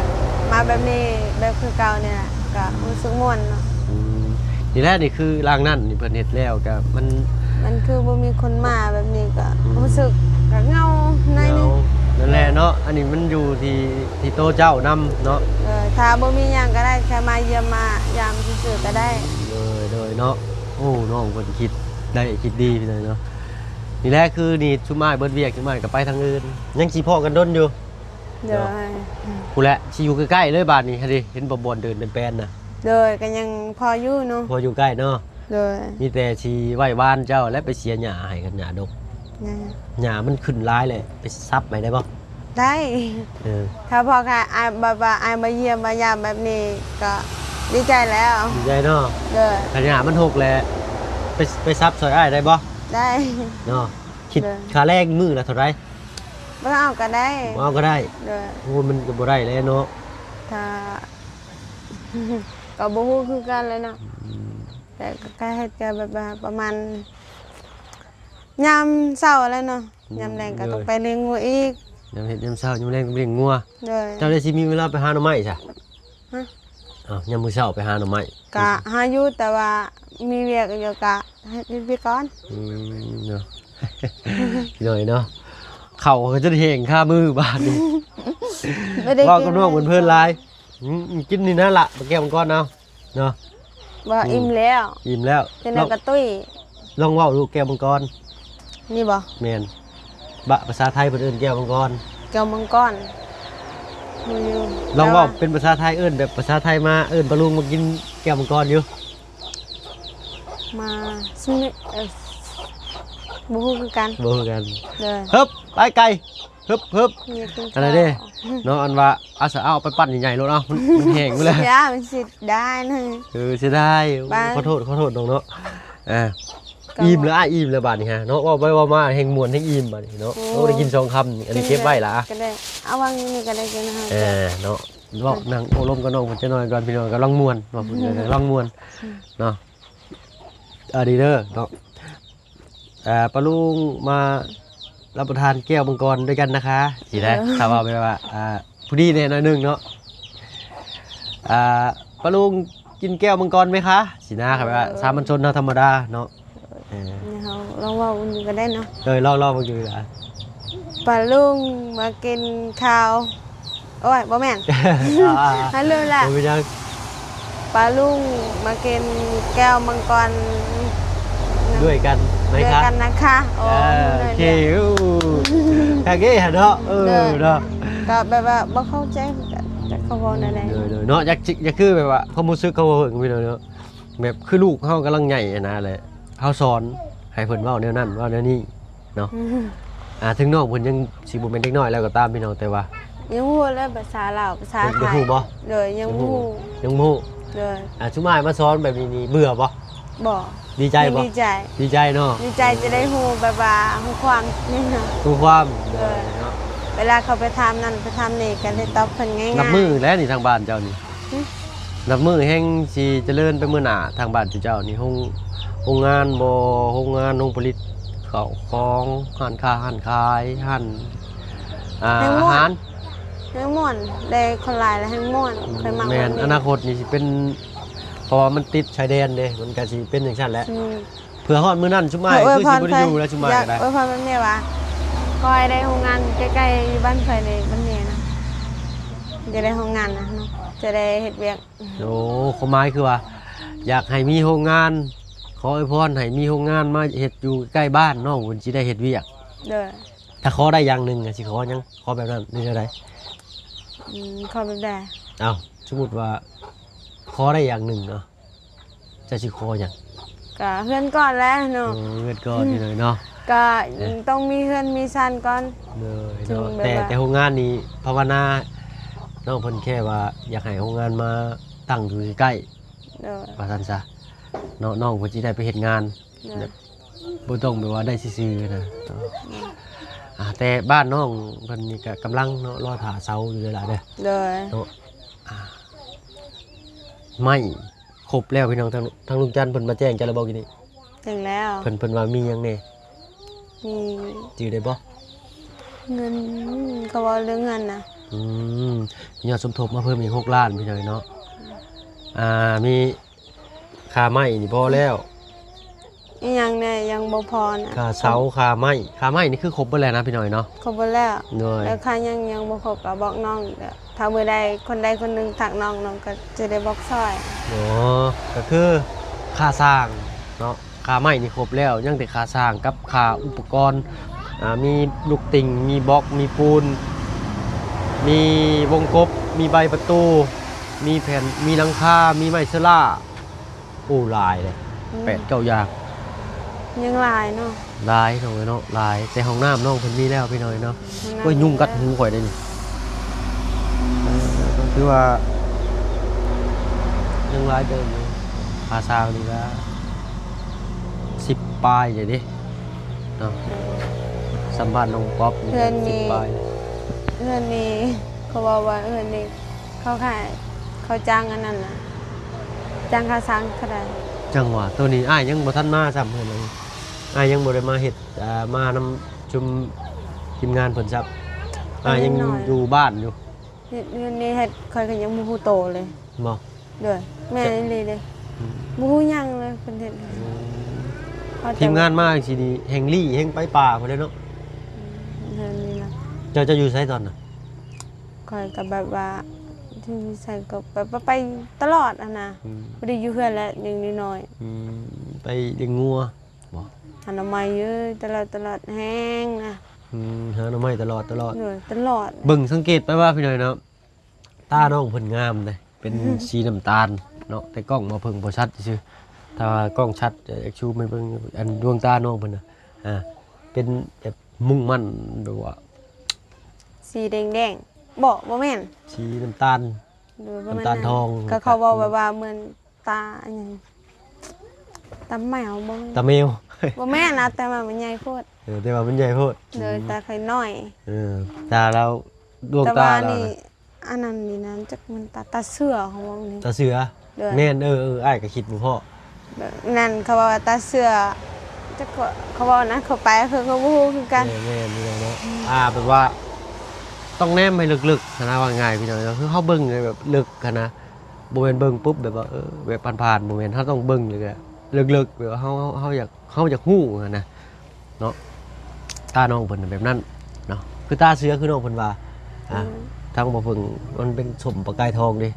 ມາແບບນີ້ ແບບຄືເກົ່ານີ້ລະ ກໍຮູ້ສຶກມ່ວນເນາະ. ອືມ ນີ້ແຫຼະ ນີ້ຄືຫຼັງນັ້ນນີ້ເພິ່ນເຮັດແລ້ວກໍມັນ ມັນຄືບໍ່ມີຄົນມາແບບນີ້ ກໍ ອືມ ຮູ້ສຶກກໍເຫງົາໜ້ອຍໜຶ່ງ. ເຫງົາ ນັ້ນແຫຼະເນາະ ອັນນີ້ມັນຢູ່ທີ່ ທີ່ໂຕເຈົ້ານຳເນາະ. ເອີ ຖ້າບໍ່ມີຫຍັງກໍໄດ້ ແຄ່ມາຢ້ຽມມາຢາມຊື່ໆກໍໄດ້. ໂດຍ ໂດຍເນາະ. ໂອ້ ນ້ອງເພິ່ນຄິດໄດ້ຄິດດີພີ່ນ້ອງເນາະ. ນີ້ແຫຼະ ຄືນີ້ຊຸມອ້າຍເບິດວຽກ ຊຸມອ້າຍກໍໄປທາງອື່ນ ຍັງຊິພໍ້ກັນດົນຢູ່. ໂດຍ ເນາະ ພຸ້ນແຫຼະ ຊິຢູ່ໃກ້ໆເລີຍບາດນີ້ ຫັ້ນເດ ເຫັນບໍ່ ບ່ອນເດີນແປນໆນະ. ໂດຍ ກໍຍັງພໍຢູ່ເນາະ ພໍຢູ່ໃກ້ເນາະ. ໂດຍ ມີແຕ່ຊິໄຫວ້ວານເຈົ້າ ແລະ ໄປເສຍຫຍ້າໃຫ້ກັນ ຫຍ້າດົກ. ຫຍ້າມັນຂຶ້ນຫຼາຍແຫຼະ ໄປສັບໃຫ້ໄດ້ບໍ່? ໄດ້. ເອີ ຖ້າພໍກະ ອ້າຍ ແບບວ່າ ອ້າຍມາຢ້ຽມມາຢາມແບບນີ້ ກໍດີໃຈແລ້ວ. ດີໃຈເນາະ. ໂດຍ ຄັນຫຍ້າມັນຮົກແຫຼະ ໄປ ໄປສັບຊ່ອຍອ້າຍໄດ້ບໍ່? ໄດ້ເນາະ. ຄິດ ໂດຍ ຄ່າແຮງມື້ລະເທົ່າໃດ? ບໍ່ເອົາກໍໄດ້ ບໍ່ເອົາກໍໄດ້. ໂດຍ ໂອ້ ມັນກໍບໍ່ໄດ້ແຫຼະເນາະ ຖ້າ ກໍບໍ່ຮູ້ຄືກັນແຫຼະເນາະ. ອືມ ແຕ່ກໍເຮັດກໍແບບວ່າປະມານຍາມເຊົ້າແຫຼະເນາະ. ອືມ ຍາມແລງກໍ ໂດຍ ຕ້ອງໄປລ້ຽງງົວອີກ. ຍາມເຮັດຍາມເຊົ້າ ຍາມແລງກໍໄປລ້ຽງງົວ. ໂດຍ ເຈົ້າໄດ້ຊິມີເວລາໄປຫາໜໍ່ໄມ້ຊະ? ຮະ? ອ້າວ ຍາມມື້ເຊົ້າໄປຫາໜໍ່ໄມ້ ກະຫາຢູ່ ແຕ່ວ່າມີວຽກຢູ່ ກະເຮັດວຽກກ່ອນ. ອືມ ເນາະ ພີ່ນ້ອງເນາະ ເຂົ້າກໍຈົນແຫ້ງຄາມືບາດນີ້ ບໍ່ໄດ້ ເວົ້າກັບນ້ອງເພິ່ນເພີນຫຼາຍ. ອືມ ກິນນີ້ນະລະ ແກ້ວມັງກອນເອົາເນາະ. ບໍ່ ອືມ ອີ່ມແລ້ວ ອີ່ມແລ້ວ ເປັນແນວກະຕຸ້ຍ. ລອງເວົ້າດູ ແກ້ວມັງກອນ ນີ້ບໍ່? ແມ່ນ ບະ ພາສາໄທເພິ່ນເອີ້ນແກ້ວມັງກອນ. ແກ້ວມັງກອນ ຮູ້ຢູ່ ລອງເວົ້າເປັນພາສາໄທ ເອີ້ນແບບພາສາໄທມາ ເອີ້ນປ້າລຸງມາກິນແກ້ວມັງກອນຢູ່. ມາຊິ ເອີ ບໍ່ຮູ້ຄືກັນ ບໍ່ຮູ້ຄືກັນ. ໂດຍ ເຮີບ ໄປໄກ ເຮີບ ເຮີບ ອັນນັ້ນເດ້ເນາະ ອັນວ່າ ອາສາເອົາໄປປັ້ນໃຫຍ່ໆໂລດ ເອົາ ມັນ ມັນແຫ້ງໝົດແລ້ວ. ຢ່າ ມັນເສຍດາຍນະ. ເອີ ເສຍດາຍ. ຂອໂທດ ຂໍໂທດນ້ອງເນາະ. ອ່າ ກໍ ອີ່ມແລ້ວ ອາ ອີ່ມແລ້ວບາດນີ້ຮະເນາະ. ເວົ້າໄປເວົ້າມາແຮ່ງມ່ວນແຮ່ງອີ່ມບາດນີ້ເນາະ. ໂອ້ ໄດ້ກິນສອງຄຳນີ້ ອັນນີ້ເກັບໄວ້ລະ ກໍໄດ້ ເອົາວາງຢູ່ນີ້ກໍໄດ້ກິນນະ. ເອີ ເນາະ ເວົ້າ ອືມ ນັ່ງໂອ້ລົມກັບນ້ອງເພິ່ນຈັກໜ່ອຍກ່ອນ ພີ່ນ້ອງ ກຳລັງມ່ວນ ວ່າເພິ່ນກຳລັງມ່ວນເນາະ. ອາ ດີເດີເນາະ ອ່າ ປ້າລຸງມາຮັບປະທານແກ້ວມັງກອນດ້ວຍກັນນະຄະ ຊີ້ນະ. ເອີ ຖ້າວ່າແບບວ່າ ອ່າ ຜູ້ດີແດ່ໜ້ອຍໜຶ່ງເນາະ ອ່າ ປ້າລຸງກິນແກ້ວມັງກອນໄໝຄະ ຊີ້ນະ. ເອີ ແບບວ່າສາມັນຊົນເຮົາທຳມະດາເນາະ. ເອີ ເຮົາລອງເວົ້າເບິ່ງຢູ່ກໍໄດ້ເນາະ. ເອີ ລອງ ລອງເບິ່ງຢູ່ລະ. ປ້າລຸງມາກິນເຂົ້າ ໂອ້ຍ ບໍ່ແມ່ນ ອ່າ ຫັ້ນລືມລະ. ບໍ່ເປັນຫຍັງ. ປ້າລຸງມາກິນແກ້ວມັງກອນດ້ວຍກັນໄໝຄະ ດ້ວຍກັນນະຄະ. ໂອ້ ເອີ ໂອເຄ. ໂອ້ ຄັກເດ້ຫັ້ນເນາະ. ເອີ ໂດຍ ເນາະ ກໍແບບວ່າບໍ່ເຂົ້າໃຈຄືກັນ ຈັກເຂົາເວົ້າແນວໃດ. ໂດຍ ໂດຍ ເນາະ ຢາກ ຢາກຄືແບບວ່າຄວາມຮູ້ສຶກເຂົາເວົ້າເຖິງພີ່ນ້ອງເນາະ ແບບຄືລູກເຮົາກຳລັງໃຫຍ່ຫັ້ນນະແຫຼະ ເຮົາສອນໃຫ້ເພິ່ນເວົ້າແນວນັ້ນເວົ້າແນວນີ້ເນາະ. ອືມ ອ່າ ເຖິງນ້ອງເພິ່ນຍັງຊິບໍ່ແມ່ນເດັກນ້ອຍແລ້ວກໍຕາມ ພີ່ນ້ອງ ແຕ່ວ່າຍັງຮູ້ແຫຼະ ພາສາລາວ ພາສາໄທ ຍັງຮູ້ບໍ່? ໂດຍ ຍັງບໍ່ຮູ້ ຍັງບໍ່ຮູ້. ໂດຍ ອ່າ ຊຸມອ້າຍມາສອນແບບນີ້ນີ້ເບື່ອບໍ່? ບໍ່. ດີໃຈບໍ່? ດີໃຈ ດີໃຈເນາະ. ດີໃຈຈະໄດ້ຮູ້ແບບວ່າຮູ້ຄວາມນີ້ເນາະ ຮູ້ຄວາມ. ໂດຍ ໂດຍເນາະ ເວລາເຂົາໄປຖາມນັ້ນໄປຖາມນີ້ກໍໄດ້ຕອບເພິ່ນງ່າຍໆ. ນັບມື້ແລ້ວນີ້ທາງບ້ານເຈົ້ານີ້ ຫຶ? ນັບມື້ແຮ່ງຊິຈະເລີນໄປມື້ໜ້າ ທາງບ້ານເຈົ້ານີ້ ໂຮງ ໂຮງງານບໍ່ ໂຮງງານ ໂຮງຜະລິດເຂົ້າຂອງ ຮ້ານຄ້າຮ້ານຂາຍ ຮ້ານ ອ່າ ແຮ່ງມ່ວນ ອາຫານ ແຮ່ງມ່ວນ ໄດ້ຄົນຫຼາຍແລ້ວແຮ່ງມ່ວນ. ອືມ ຂ້ອຍມັກ ແມ່ນ ແບບນີ້ ອະນາຄົດນີ້ຊິເປັນ ເພາະວ່າມັນຕິດຊາຍແດນເດ້ ມັນກໍຊິເປັນຈັ່ງຊັ້ນແຫຼະ. ອືມ ເພື່ອຮອດມື້ນັ້ນຊຸມອ້າຍຄືຊິບໍ່ໄດ້ຢູ່ແລ້ວ ຊຸມອ້າຍກໍໄດ້. ອວຍພອນແມ່ວ່າ ຂໍໃຫ້ໄດ້ໂຮງງານໃກ້ໆຢູ່ບ້ານຂ້ອຍເດ້ ບ້ານແມ່ນະ ຈະໄດ້ໂຮງງານນະເນາະ ຈະໄດ້ເຮັດວຽກ. ໂອ້ ຄວາມໝາຍຄືວ່າ ຢາກໃຫ້ມີໂຮງງານ ຂໍອວຍພອນໃຫ້ມີໂຮງງານມາເຮັດຢູ່ໃກ້ບ້ານ ນ້ອງເພິ່ນຊິໄດ້ເຮັດວຽກ. ໂດຍ ຖ້າຂໍໄດ້ຢ່າງໜຶ່ງ ຊິຂໍຫຍັງ? ຂໍແບບນັ້ນ ຫຼືແນວໃດ? ອືມ ຂໍແບບໃດ? ເອົ້າ ສົມມຸດວ່າຂໍໄດ້ຢ່າງໜຶ່ງເນາະ ເຈົ້າຊິຂໍຫຍັງ? ກະເຮືອນກ່ອນແຫຼະເນາະ. ໂອ້ ເຮືອນກ່ອນ ອືມ ພີ່ນ້ອງເນາະ. ກະ ເອີ ຕ້ອງມີເຮືອນມີຊານກ່ອນ. ໂດຍ ຈຶ່ງ ເນາະ ແບບ ແຕ່ ວ່າ ແຕ່ໂຮງງານນີ້ພາວະນານ້ອງເພິ່ນແຄ່ວ່າຢາກໃຫ້ໂຮງງານມາຕັ້ງຢູ່ໃກ້ໆ ໂດຍ ວ່າຊັ້ນຊະເນາະ. ນ້ອງເພິ່ນຊິໄດ້ໄປເຮັດງານ ໂດຍ ແບບບໍ່ຕ້ອງແບບວ່າໄດ້ຊື່ໆນະເນາະ. ອືມ ອ່າ ແຕ່ບ້ານນ້ອງເພິ່ນນີ້ກະກຳລັງເນາະ ລໍຖ້າເສົາຢູ່ເດີຫຼາເດີ. ໂດຍ ເນາະ ອ່າ ໄມ້ຄົບແລ້ວພີ່ນ້ອງ. ທາງ ທາງລຸງຈັນເພິ່ນມາແຈ້ງເຈົ້າແລ້ວບໍ່ກີ້ນີ້? ແຈ້ງແລ້ວ. ເພິ່ນ ເພິ່ນວ່າມີຫຍັງແດ່? ມີ ຈື່ໄດ້ບໍ່? ເງິນ ເຂົາເວົ້າເລື່ອງເງິນນະ. ອືມ ຍອດສົມທົບມາເພີ່ມອີກຫົກລ້ານ ພີ່ນ້ອງເນາະ. ອ່າ ມີຄ່າໄມ້ນີ້ພໍແລ້ວ. ອີ່ຫຍັງແດ່ຍັງບໍ່ພໍນະ? ຄ່າເສົາ ຄ່າໄມ້ ຄ່າໄມ້ນີ້ຄືຄົບເບິດແລ້ວນະ ພີ່ນ້ອງເນາະ. ຄົບເບິດແລ້ວ. ໂດຍ ແລ້ວຄ່າຫຍັງຍັງບໍ່ຄົບກະບອກນ້ອງ ຖ້າມື້ໃດຄົນໃດຄົນໜຶ່ງທັກນ້ອງ ນ້ອງກະຈະໄດ້ບອກຊ່ອຍ. ອໍ ກະຄືຄ່າສ້າງເນາະ ຄ່າໄມ້ນີ້ຄົບແລ້ວ ຍັງແຕ່ຄ່າສ້າງກັບຄ່າອຸປະກອນ ອ່າ ມີລູກຕິ່ງ ມີບລັອກ ມີປູນ ມີວົງກົບ ມີໃບປະຕູ ມີແຜ່ນ ມີຫຼັງຄາ ມີໄມ້ເຊີລາ. ໂອ້ ຫຼາຍເດ້. ອືມ ແປດເກົ້າຢ່າງ. ຍັງຫຼາຍເນາະ. ຫຼາຍ ນ້ອງເອີຍເນາະ ຫຼາຍ. ແຕ່ຫ້ອງນ້ຳນ້ອງເພິ່ນມີແລ້ວ ພີ່ນ້ອງເນາະ. ໂອ້ຍ ຍຸງກັດຫູຂ້ອຍເດ້ນີ້. ເອີ ກໍຄືວ່າຍັງຫຼາຍເຕີບຢູ່. ຄ່າສ້າງນີ້ກະສິບປາຍເດ້ເນາະ ສຳພາດນ້ອງປັອບນີ້ ເຮືອນນີ້ ສິບປາຍ. ເຮືອນນີ້ ເຂົາເວົ້າວ່າເຮືອນນີ້ ເຂົາຂາຍ ເຂົາຈ້າງອັນນັ້ນນະ ຈ້າງຄ່າສ້າງເທົ່າໃດ? ຈັ່ງຫວະ ໂຕນີ້ອ້າຍຍັງບໍ່ທັນມາຊ້ຳເພິ່ນເລີຍ. ອ້າຍຍັງບໍ່ໄດ້ມາເຮັດ ອ່າ ມານຳຊຸມທີມງານເພິ່ນຊ້ຳ. ອ້າຍຍັງ ຍັງນ້ອຍ ຢູ່ບ້ານຢູ່. ເຮັດ ເຮັດນີ້ເຮັດ ຂ້ອຍກໍຍັງບໍ່ຮູ້ໂຕເລີຍ. ບໍ່? ໂດຍ ແມ່ນອີ່ຫຼີເດ້. ອືມ ບໍ່ຮູ້ຫຍັງເລີຍເພິ່ນເຮັດ. ອືມ ເອົາແຕ່ ທີມງານມາຈັ່ງຊີ້ນີ້ ແຮ່ງລີ້ແຮ່ງໄປປ່າພຸ້ນແຫຼະເນາະ. ອືມ ເຮືອນນີ້ນະ. ເຈົ້າ ເຈົ້າຢູ່ໃສຕອນນັ້ນ? ຂ້ອຍກໍແບບວ່າ ຢູ່ໃສກໍໄປ ໄປ ໄປຕະຫຼອດຫັ້ນນະ. ອືມ ບໍ່ໄດ້ຢູ່ເຮືອນແລ້ວ ຍັງນ້ອຍໆ. ອືມ ໄປລ້ຽງງົວບໍ່? ຫາໜໍ່ໄມ້ຢູ່ຕະຫຼອດ ຕະຫຼອດແຮງນະ. ອືມ ຫາໜໍ່ໄມ້ຕະຫຼອດ ຕະຫຼອດ. ໂດຍ ຕະຫຼອດ. ເບິ່ງສັງເກດໄປວ່າ ພີ່ນ້ອງເນາະ ຕານ້ອງເພິ່ນງາມເດ້ ເປັນ ອືມ ສີນ້ຳຕານເນາະ ແຕ່ກ້ອງບໍ່ເບິ່ງບໍ່ຊັດຊື່ໆ. ຖ້າວ່າກ້ອງຊັດ ຈະຢາກຊູມໃຫ້ເບິ່ງ ອັນດວງຕານ້ອງເພິ່ນນະ ອ່າ ເປັນແບບມຸ່ງໝັ້ນ ແບບວ່າ ສີແດງໆ ບໍ່ ບໍ່ແມ່ນ ສີນ້ຳຕານ. ໂດຍ ບໍ່ແມ່ນ ນ້ຳຕານທອງ. ກໍເຂົາເວົ້າແບບວ່າເໝືອນຕາຫຍັງ ຕາແມວບໍ່? ຕາແມວ ບໍ່ແມ່ນນະ ແຕ່ວ່າມັນໃຫຍ່ໂພດ. ເອີ ແຕ່ວ່າມັນໃຫຍ່ໂພດ. ໂດຍ ອືມ ຕາຂ້ອຍນ້ອຍ. ເອີ ຕາລາວ ດວງຕາລາວນະ ອັນນັ້ນນີ້ນະ ຈັກມັນຕາ ຕາເສືອເຂົາເວົ້ານີ້. ຕາເສືອ. ໂດຍ ແມ່ນ ເອີ ເອີ ອ້າຍກໍຄິດບໍ່ພໍ້. ນັ້ນເຂົາເວົ້າວ່າຕາເສືອ ຈັກເຂົາ ເຂົາເວົ້ານະ ເຂົາໄປເຂົາກໍບໍ່ຮູ້ຄືກັນ. ແມ່ນ ແມ່ນຢູ່ເນາະ. ອືມ ອ່າ ແບບວ່າຕ້ອງແນມໃຫ້ເລິກໆຫັ້ນນະ ວ່າງ່າຍພີ່ນ້ອງເນາະ ຄືເຮົາເບິ່ງໃຫ້ແບບເລິກຫັ້ນນະ ບໍ່ແມ່ນເບິ່ງປຸບແບບວ່າ ເອີ ແບບຜ່ານໆ ບໍ່ແມ່ນ. ເຮົາຕ້ອງເບິ່ງເລີຍ ເລິກໆ ແບບວ່າເຮົາ ເຮົາ ເຮົາຢາກ ເຮົາຢາກຮູ້ຫັ້ນນະເນາະ. ຕານ້ອງເພິ່ນແບບນັ້ນເນາະ ຄືຕາເສືອ ຄືນ້ອງເພິ່ນວ່າ. ອ່າ ອືມ ທາງບໍ່ເພິ່ງ ມັນເປັນສົ້ມປະກາຍທອງເດ້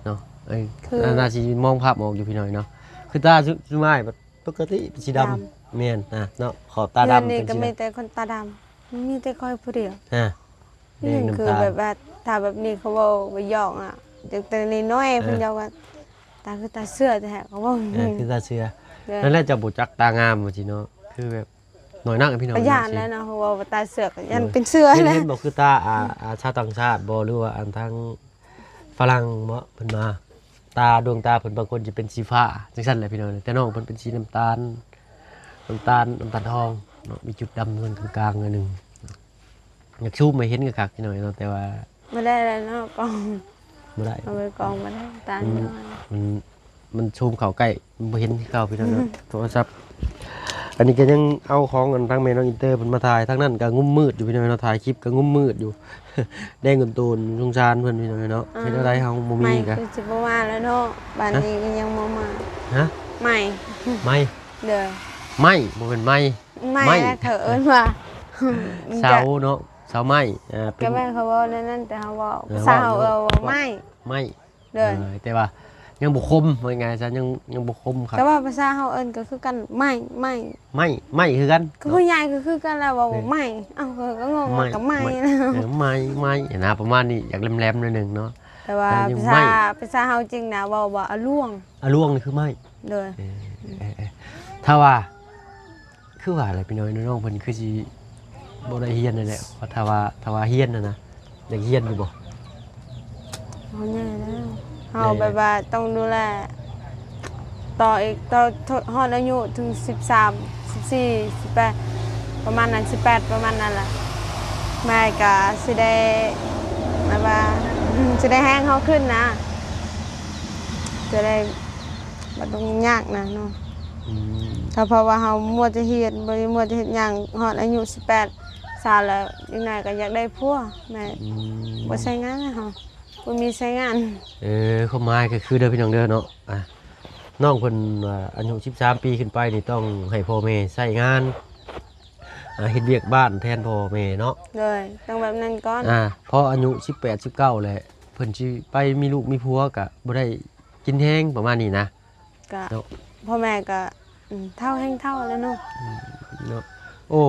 ເນາະ. ເອີ ຄື ໜ້າ ໜ້າຊິມອງພາບອອກຢູ່ພີ່ນ້ອງເນາະ. ຄືຕາຊຸມອ້າຍແບບປົກກະຕິເປັນສີດຳ. ດຳ. ແມ່ນນະເນາະ ຂອບຕາດຳ. ເຮືອນນີ້ກໍມີແຕ່ຄົນຕາດຳ ມີແຕ່ຂ້ອຍຜູ້ດຽວ. ອ່າ ມີຫຍັງຄືແບບວ່າ ຖ້າແບບນີ້ເຂົາເວົ້າໄປຢອກອະ ຕັ້ງແຕ່ນ້ອຍໆ ເອີ ເພິ່ນຢອກວ່າ ຕາຄືຕາເສືອແທ້ ເຂົາເວົ້າ. ເອີ ຄືຕາເສືອ. ນັ້ນແຫຼະ ເຈົ້າບໍ່ຈັກຕາງາມວ່າຊີ້ເນາະ ຄືແບບໜ້ອຍໜ້ອຍພີ່ນ້ອງ ກໍຢ້ານແຫຼະເນາະ ເຂົາເວົ້າວ່າຕາເສືອ ກໍຢ້ານເປັນເສືອ. ເຫັນ ເຫັນບໍ່ ຄືຕາ ອ່າ ຊາວຕ່າງຊາດບໍ່ ຫຼືວ່າອັນທາງຝຣັ່ງເນາະ ເພິ່ນມາ ຕາ ດວງຕາເພິ່ນບາງຄົນຈະເປັນສີຟ້າ ຈັ່ງຊັ້ນແຫຼະພີ່ນ້ອງ. ແຕ່ນ້ອງເພິ່ນເປັນສີນ້ຳຕານ ນ້ຳຕານ ນ້ຳຕານທອງເນາະ ມີຈຸດດຳຢູ່ກາງໆໜ້ອຍໜຶ່ງ. ຢາກຊູມໃຫ້ເຫັນຄັກໆ ພີ່ນ້ອງເນາະ ແຕ່ວ່າບໍ່ໄດ້ແລ້ວເນາະ ກ້ອງບໍ່ໄດ້ ເອົາໄວ້ກ້ອງບໍ່ໄດ້ ຕານ້ອຍ. ອືມ ມັນ ມັນຊູມເຂົ້າໃກ້ ມັນບໍ່ເຫັນຄືເກົ່າພີ່ນ້ອງເນາະ. ໂທລະສັບ ອັນນີ້ກໍຍັງເອົາຂອງອັນທາງແມ່ນ້ອງອິນເຕີເພິ່ນມາຖ່າຍ ທາງນັ້ນກໍງຸ້ມມືດຢູ່ພີ່ນ້ອງເນາະ ຖ່າຍຄລິບກໍງຸ້ມມືດຢູ່. ແດງໂຕນໆ ສົງສານເພິ່ນພີ່ນ້ອງເນາະ. ອ່າ ເຮັດແນວໃດເຮົາບໍ່ມີກໍ ໄມ້ຄືຊິບໍ່ມາແລ້ວເນາະ ບາດນີ້ກໍຍັງບໍ່ມາ. ຮະ? ໄມ້ ໄມ້ ໂດຍ ໄມ້ ບໍ່ແມ່ນໄມ້ ໄມ້ ໄມ້ ແລ້ວເຂົາເອີ້ນວ່າ ເສົາເນາະ ເສົາໄມ້ ອ່າ ເປັນ ກໍແມ່ນເຂົາເວົ້າແນວນັ້ນ ແຕ່ເຮົາເວົ້າ ເອີ ພາສາເຮົາ ເວົ້າ ເອີ ເວົ້າ ເວົ້າໄມ້ ໄມ້ ໂດຍ ເອີ ແຕ່ວ່າຍັງບໍ່ຄົມ ວ່າງ່າຍຊະ ຍັງ ຍັງບໍ່ຄົມຄັກ. ແຕ່ວ່າພາສາເຮົາເອີ້ນກໍຄືກັນ ໄມ້ ໄມ້ ໄມ້ ໄມ້ຄືກັນ ຄືຜູ້ໃຫຍ່ກໍຄືກັນແຫຼະ ເວົ້າ ເອີ ໄມ້ ເອົ້າ ຂ້ອຍກໍງົງວ່າ ໄມ້ ກໍໄມ້ ໄມ້ ນະ ເອີ ໄມ້ ໄມ້ ນະ ປະມານນີ້ ຢາກແຫຼມໆໜ້ອຍໜຶ່ງເນາະ. ແຕ່ວ່າ ອ່າ ຍັງ ພາສາ ໄມ້ ພາສາເຮົາຈິງນະ ເວົ້າວ່າອະລວງ. ອະລວງນີ້ຄືໄມ້. ໂດຍ. ເອີ ເອີ ເອີ ຖ້າວ່າ ຄືວ່າແຫຼະພີ່ນ້ອງ ນ້ອງເພິ່ນຄືຊິບໍ່ໄດ້ຮຽນນັ້ນແຫຼະ ວ່າຖ້າວ່າ ຖ້າວ່າຮຽນຫັ້ນນະ ຢາກຮຽນຢູ່ບໍ່? ເຮົາໃຫຍ່ແລ້ວ ເຮົາ ໃຫຍ່ ແບບວ່າຕ້ອງດູແລຕໍ່ອີກ ຕໍ່ ຮອດອາຍຸເຖິງສິບສາມ ສິບສີ່ ສິບແປດ ປະມານນັ້ນ ສິບແປດ ປະມານນັ້ນແຫຼະ ແມ່ກໍຊິໄດ້ ແບບວ່າ ຊິໄດ້ແຮງເຮົາຂຶ້ນນະ ຈະໄດ້ ບໍ່ຕ້ອງຍາກນະເນາະ. ອືມ ຖ້າເພາະວ່າເຮົາມົວແຕ່ຮຽນ ບໍ່ໄດ້ມົວແຕ່ເຮັດຫຍັງ ຮອດອາຍຸສິບແປດ ຊາວແລ້ວ ອີກໜ້ອຍກໍຢາກໄດ້ຜົວ ແມ່ນ. ອືມ ບໍ່ໃຊ້ງານເຮົາ ບໍ່ມີໃຊ້ງານ. ເອີ ຄວາມໝາຍກໍຄືເດີພີ່ນ້ອງເດີເນາະ ອ່າ ນ້ອງເພິ່ນວ່າອາຍຸສິບສາມປີຂຶ້ນໄປນີ້ ຕ້ອງໃຫ້ພໍ່ແມ່ໃຊ້ງານ ອ່າ ເຮັດວຽກບ້ານແທນພໍ່ແມ່ເນາະ. ໂດຍ ຕ້ອງແບບນັ້ນກ່ອນ. ອ່າ ພໍອາຍຸສິບແປດ ສິບເກົ້າແລ້ວ ເພິ່ນຊິໄປມີລູກມີຜົວກະບໍ່ໄດ້ກິນແຮງ ປະມານນີ້ນະ. ກະ ເນາະ ພໍ່ແມ່ກະ ອືມ ເຖົ້າແຮ່ງເຖົ້າແລ້ວເນາະ. ອືມ ເນາະ ໂອ້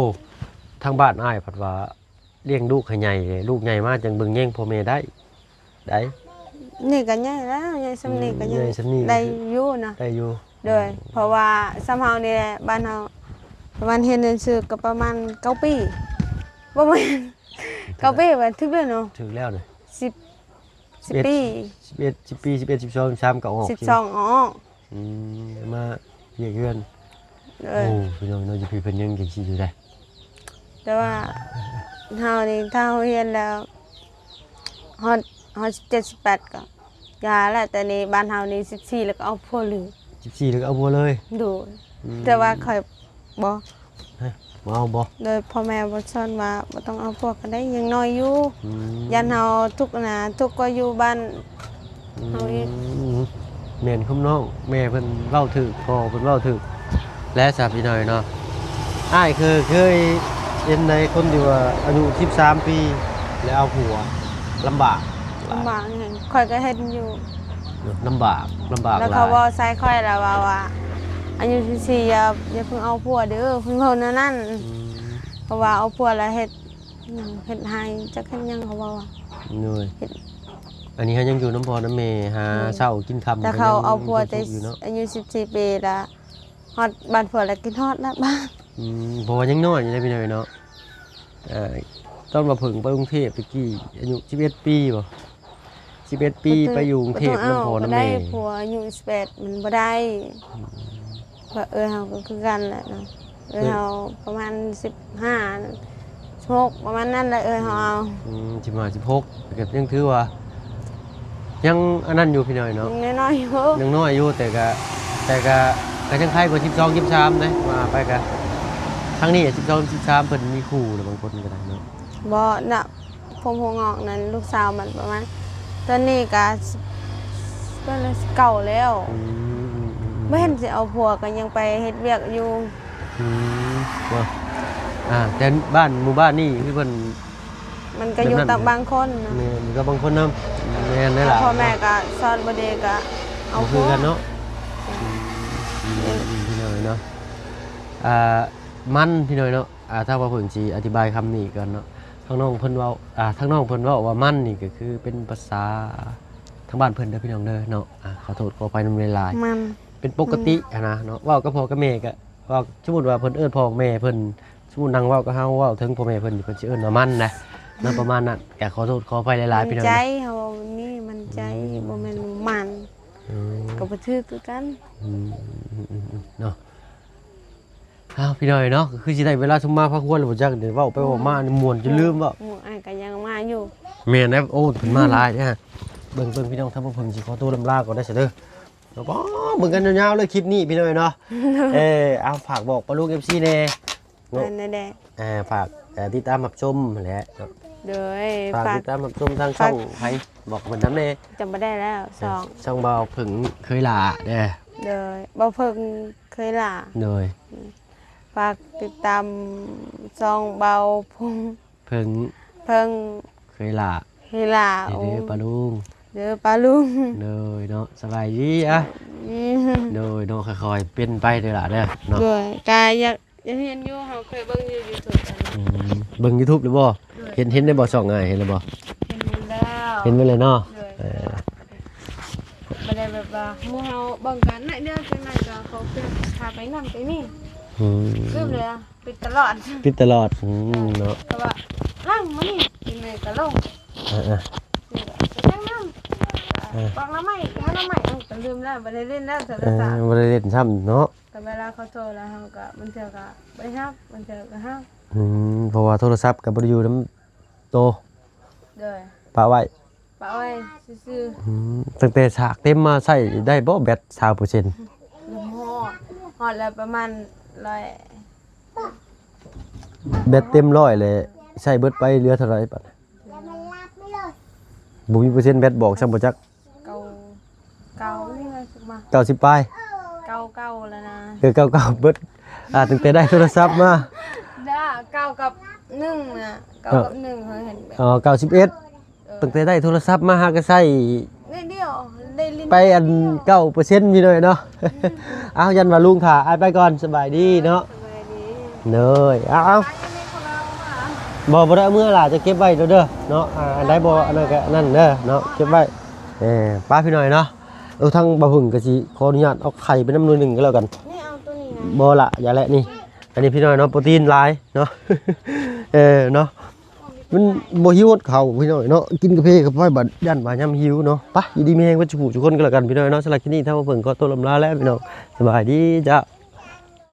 ທາງບ້ານອ້າຍພັດວ່າລ້ຽງລູກໃຫ້ໃຫຍ່ ລູກໃຫຍ່ມາຈັ່ງເບິ່ງແຍງພໍ່ແມ່ໄດ້ ໄດ້. ນີ້ກະໃຫຍ່ແລ້ວ ໃຫຍ່ສ່ຳນີ້ກະຍັງ ໃຫຍ່ສ່ຳນີ້ ໄດ້ຢູ່ນະ ໄດ້ຢູ່. ໂດຍ ເພາະວ່າສ່ຳເຮົານີ້ແຫຼະ ບ້ານເຮົາ ປະມານຮຽນໜັງສືກໍປະມານເກົ້າປີ ບໍ່ແມ່ນ ເກົ້າປີວ່າຖືກແລ້ວເນາະ ຖືກແລ້ວນະ ສິບ ສິບປີ ສິບເອັດ ສິບປີ ສິບເອັດ ສິບສອງ ສິບສາມ ກໍອອກ ສິບສອງ ອອກ. ອືມ ມາວຽກເຮືອນ. ເອີ ໂອ້ ພີ່ນ້ອງເນາະ ຢູ່ພີ້ເພິ່ນຍັງຈັ່ງຊີ້ຢູ່ໃດ ແຕ່ວ່າເຮົານີ້ ຖ້າເຮົາຮຽນແລ້ວ ຮອດ ຮອດສິບເຈັດ ສິບແປດ ກໍຢ່າແລ້ວ. ແຕ່ນີ້ບ້ານເຮົານີ້ ສິບສີ່ ແລ້ວກໍເອົາຜົວເລີຍ. ສິບສີ່ ແລ້ວກໍເອົາຜົວເລີຍ? ໂດຍ. ອືມ ແຕ່ວ່າຂ້ອຍບໍ່ ຮະ ບໍ່ເອົາບໍ່? ໂດຍ ພໍ່ແມ່ບໍ່ສອນວ່າບໍ່ຕ້ອງເອົາຜົວກໍໄດ້ ຍັງນ້ອຍຢູ່. ອືມ ຢ້ານເຮົາທຸກນະ ທຸກກວ່າຢູ່ບ້ານ ອືມ ເຮົາອີກ. ແມ່ນຄວາມນ້ອງ ແມ່ເພິ່ນເວົ້າຖືກ ພໍ່ເພິ່ນເວົ້າຖືກແຫຼະຊະ ພີ່ນ້ອງເນາະ. ອ້າຍເຄີຍ ເຄີຍເຫັນໃດ ຄົນທີ່ວ່າອາຍຸສິບສາມປີ ແລ້ວເອົາຜົວ ລຳບາກຫຼາຍ. ລຳບາກແຮງ ຂ້ອຍກໍເຫັນຢູ່. ລຳບາກ ລຳບາກຫຼາຍ. ແລ້ວເຂົາເວົ້າໃສ່ຂ້ອຍ ແລ້ວວ່າ ວ່າອາຍຸສິບສີ່ ຢ່າ ຢ່າເພິ່ງເອົາຜົວເດີ ເພິ່ນເວົ້າແນວນັ້ນ. ອືມ ເພາະວ່າເອົາຜົວແລ້ວເຮັດຫຍັງ ເຮັດໄຮ່ ຈັກເຮັດຫຍັງ ເຂົາເວົ້າວ່າ. ໂດຍ. ເຮັດ ອັນນີ້ເຮົາຍັງຢູ່ນຳພໍ່ນຳແມ່ ຫາ ແມ່ນ ເຊົ້າກິນຄ່ຳ. ແຕ່ເຂົາເອົາຜົວແຕ່ ກໍຍັງຢູ່ເນາະ ອາຍຸສິບສີ່ປີລະ ຮອດບ້ານຜົວລະກິນຮອດລະບ້ານ. ອືມ ເພາະວ່າຍັງນ້ອຍຢູ່ເດ້ ພີ່ນ້ອງເນາະ. ເອີ ຕອນວ່າເພິ່ງໄປກຸງເທບຕະກີ້ ອາຍຸສິບເອັດປີບໍ່? ສິບເອັດປີ ໄປຢູ່ກຸງເທບນຳພໍ່ນຳແມ່. ບໍ່ຕ້ອງເອົາກໍໄດ້ ຜົວອາຍຸສິບແປດ ມັນບໍ່ໄດ້. ອືມ ເອື້ອຍເຮົາກໍຄືກັນແຫຼະເນາະ ເອື້ອຍເຮົາປະມານສິບຫ້າ ສິບຫົກ ປະມານນັ້ນແຫຼະ ເອື້ອຍເຮົາເອົາ. ອືມ ສິບຫ້າ ສິບຫົກ ກໍຍັງຖືວ່າຍັງອັນນັ້ນຢູ່ ພີ່ນ້ອງເນາະ. ຍັງນ້ອຍໆຢູ່ ຍັງນ້ອຍຢູ່ ແຕ່ກໍ ແຕ່ກໍ ກໍຍັງໄຄກວ່າສິບສອງ ສິບສາມເດ້ ວ່າໄປກໍ ທາງນີ້ສິບສອງ ສິບສາມ ເພິ່ນມີຄູ່ແລ້ວ ບາງຄົນກໍໄດ້ເນາະ. ບໍ່ນະ ຜົມຫົວງອກນັ້ນ ລູກສາວມັນປະມານ ຕອນນີ້ກະ ເປັນເກົ້າແລ້ວ. ອືມ ອືມ ອືມ ບໍ່ເຫັນຊິເອົາຜົວ ກໍຍັງໄປເຮັດວຽກຢູ່. ອືມ ບໍ່ ອ່າ ແຕ່ບ້ານ ໝູ່ບ້ານນີ້ຄືເພິ່ນ ມັນກໍຢູ່ ແບບນັ້ນ ກັບບາງຄົນນະ. ແມ່ນ ຢູ່ກັບບາງຄົນນຳ. ແມ່ນແຫຼະ ພໍ່ແມ່ກໍສອນບໍ່ດີ ກໍເອົາ ບໍ່ຄືກັນເນາະ. ອືມ ອືມ ອືມ ພີ່ນ້ອງເນາະ ອ່າ ມັນ ພີ່ນ້ອງເນາະ. ອ່າ ຖ້າວ່າເພິ່ນຊິອະທິບາຍຄຳນີ້ກ່ອນເນາະ ທາງນ້ອງເພິ່ນເວົ້າ ອ່າ ທາງນ້ອງເພິ່ນເວົ້າວ່າມັນນີ້ກໍຄືເປັນພາສາທາງບ້ານເພິ່ນເດີພີ່ນ້ອງເດີເນາະ. ອ່າ ຂໍໂທດຂໍອະໄພນຳຫຼາຍໆ ມັນ ເປັນປົກກະຕິຫັ້ນນະເນາະ ເວົ້າກັບພໍ່ກັບແມ່ກໍເວົ້າ ສົມມຸດວ່າເພິ່ນເອີ້ນພໍ່ແມ່ເພິ່ນ ສົມມຸດນັ່ງເວົ້າກັບເຮົາ ເວົ້າເຖິງພໍ່ແມ່ເພິ່ນ ເພິ່ນຊິເອີ້ນວ່າມັນນະເນາະ ປະມານນັ້ນ. ກໍຂໍໂທດຂໍອະໄພຫຼາຍໆ ພີ່ນ້ອງເນາະ. ໃຈເຮົາວ່າມັນນີ້ ມັນໃຈ ອືມ ບໍ່ແມ່ນມັນ ອືມ ກໍບໍ່ຖືກຄືກັນ. ອືມ ເນາະ. ອ້າວ ພີ່ນ້ອງເນາະ ກໍຄືຊິໄດ້ເວລາຊຸມມາພາຄວນແລ້ວບໍ່ຈັກ ເວົ້າໄປເວົ້າມາ ອືມ ມ່ວນຈົນລືມເວົ້າ. ໝູ່ອ້າຍກໍຍັງມາຢູ່. ແມ່ນແລ້ວ ໂອ້ ເພິ່ນມາຫຼາຍເດ້. ເບິ່ງໆ ພີ່ນ້ອງ ທາງພວກເພິ່ນຊິຂໍໂຕລຳລາກ່ອນໄດ້ຊະເດີ. ແລ້ວກໍເບິ່ງກັນຍາວໆເລີຍຄລິບນີ້ ພີ່ນ້ອງເນາະ. ເອີ ເອົາ ຝາກບອກປ້າລຸງ ເອັຟຊີ ແດ່ເນາະ. ແມ່ນແດ່. ອ່າ ຝາກ ເອີ ຕິດຕາມຮັບຊົມຫັ້ນແຫຼະເນາະ. ໂດຍ. ຝາກ ຝາກຕິດຕາມຮັບຊົມທາງ ຝາກ ຊ່ອງໃຜ ບອກເພິ່ນນຳແດ່. ຈຳບໍ່ໄດ້ແລ້ວ. ເອີ ຊ່ອງ ຊ່ອງບ່າວເຜິ້ງເຄີຍຫຼ້າເດີ. ໂດຍ. ບ່າວເຜິ້ງ ເຄີຍຫຼ້າ. ໂດຍ. ອືມ ຝາກຕິດຕາມຊ່ອງບ່າວເຜິ້ງ ເຜິ້ງ ເຜິ້ງ ເຄີຍຫຼ້າ ເຄີຍຫຼ້າ. ເດີ ໂອ້ ປ້າລຸງ ເດີປ້າລຸງ. ໂດຍເນາະ ສະບາຍດີອະ. ອືມ ໂດຍເນາະ ຄ່ອຍໆເປັນໄປເດີຫຼ້າເດີເນາະ. ໂດຍ ກະຢາກ ຢາກຮຽນຢູ່ ເຮົາເຄີຍເບິ່ງຢູ່ຢູທູບ. ອືມ ເບິ່ງຢູທູບແລ້ວບໍ່? ໂດຍ. ເຫັນ ເຫັນໄດ້ບໍ່ ຊ່ອງອ້າຍ ເຫັນແລ້ວບໍ່? ເຫັນແລ້ວ ເຫັນໝົດເລີຍເນາະ. ໂດຍ. ບໍ່ໄດ້ແບບວ່າໝູ່ເຮົາເບິ່ງກັນໜ້ອຍດຽວ ຈັກໜ້ອຍກໍເຂົາເປັນພາໄປນັ້ນໄປນີ້ ອືມ ລືມເລີຍ ປິດຕະຫຼອດ ປິດຕະຫຼອດ ອືມ ເນາະ ກໍວ່າຫຼັງມື້ນີ້ ຈັກໜ້ອຍກໍລົງ ເອີໆ ຈັກໜ້ອຍ ເອີ ປອກໜໍ່ໄມ້ ຫາໜໍ່ໄມ້ ເອົ້າ ກໍລືມແລ້ວ ບໍ່ໄດ້ຫຼິ້ນແລ້ວໂທລະສັບ ເອີ ບໍ່ໄດ້ຫຼິ້ນຊ້ຳເນາະ ກໍເວລາເຂົາໂທແລ້ວ ເຮົາກໍບາງເທື່ອກໍບໍ່ໄດ້ຮັບ ບາງເທື່ອກໍຮັບ ອືມ ເພາະວ່າໂທລະສັບກໍບໍ່ໄດ້ຢູ່ນຳໂຕ ໂດຍ ປະໄວ້ ປະໄວ້ຊື່ໆ ອືມ ຕັ້ງແຕ່ສາກເຕັມມາໃຊ້ໄດ້ບໍ່ແບັດຊາວເປີເຊັນ? ຮອດ ຮອດແລ້ວປະມານຮ້ອຍ ແບັດເຕັມຮ້ອຍແລ້ວ ໃຊ້ເບິດໄປເຫຼືອເທົ່າໃດບັດ? ບໍ່ມີເປີເຊັນແບັດບອກຊ້ຳບໍ່ຈັກ ເກົ້າ ເກົ້ານີ້ແຫຼະ ເກົ້າສິບປາຍ ເກົ້າ ເກົ້າແລ້ວນະ ເອີ ເກົ້າ ເກົ້າເບິດ ອ່າ ຕັ້ງແຕ່ໄດ້ໂທລະສັບມາ ເກົ້າກັບໜຶ່ງນະ ເກົ້າກັບໜຶ່ງເຮົາເຫັນແບບ ອໍ ເກົ້າສິບເອັດ ເອີ ຕັ້ງແຕ່ໄດ້ໂທລະສັບມາຫາກໍໃຊ້ ໄດ້ດຽວ ໄດ້ຫຼິ້ນ ໄປອັນເກົ້າເປີເຊັນ ພີ່ນ້ອງເນາະ ອືມ ເອົາ ຢ້ານວ່າລຸງຖ້າ ອ້າຍໄປກ່ອນ ສະບາຍດີເນາະ ສະບາຍດີ ເດີ ເອົາ ບໍ່ ບໍ່ໄດ້ເອົາເມືອຫຼາຍ ຈະເກັບໄວ້ເດີ ເນາະ ອ່າ ອັນໃດບໍ່ ອັນນັ້ນກໍອັນນັ້ນເດີເນາະ ເກັບໄວ້ ເອີ ໄປພີ່ນ້ອງເນາະ ເອີ ທາງບ່າວຫຶ່ງກໍຊິຂໍອະນຸຍາດເອົາໄຂ່ໄປນຳໜ່ວຍໜຶ່ງກໍແລ້ວກັນ ນີ້ເອົາໂຕນີ້ນະ ບໍ່ລະ ຢ່າແຫຼະນີ້ ອັນນີ້ພີ່ນ້ອງເນາະ ໂປຣຕີນຫຼາຍເນາະ ເອີ ເນາະ ມັນບໍ່ຫິວຮອດເຂົ້າພີ່ນ້ອງເນາະ ກິນກາເຟເຂົ້າໄປບັດຢ້ານວ່າຍາມຫິວເນາະ ໄປ ຢູ່ດີມີແຮງເບິດສູ່ຜູ້ສູ່ຄົນກໍແລ້ວກັນພີ່ນ້ອງເນາະ ສຳລັບຄລິບນີ້ທາງບ່າວຫຶ່ງຂໍຕົວລຳລາແລ້ວພີ່ນ້ອງ ສະບາຍດີເຈົ້າ.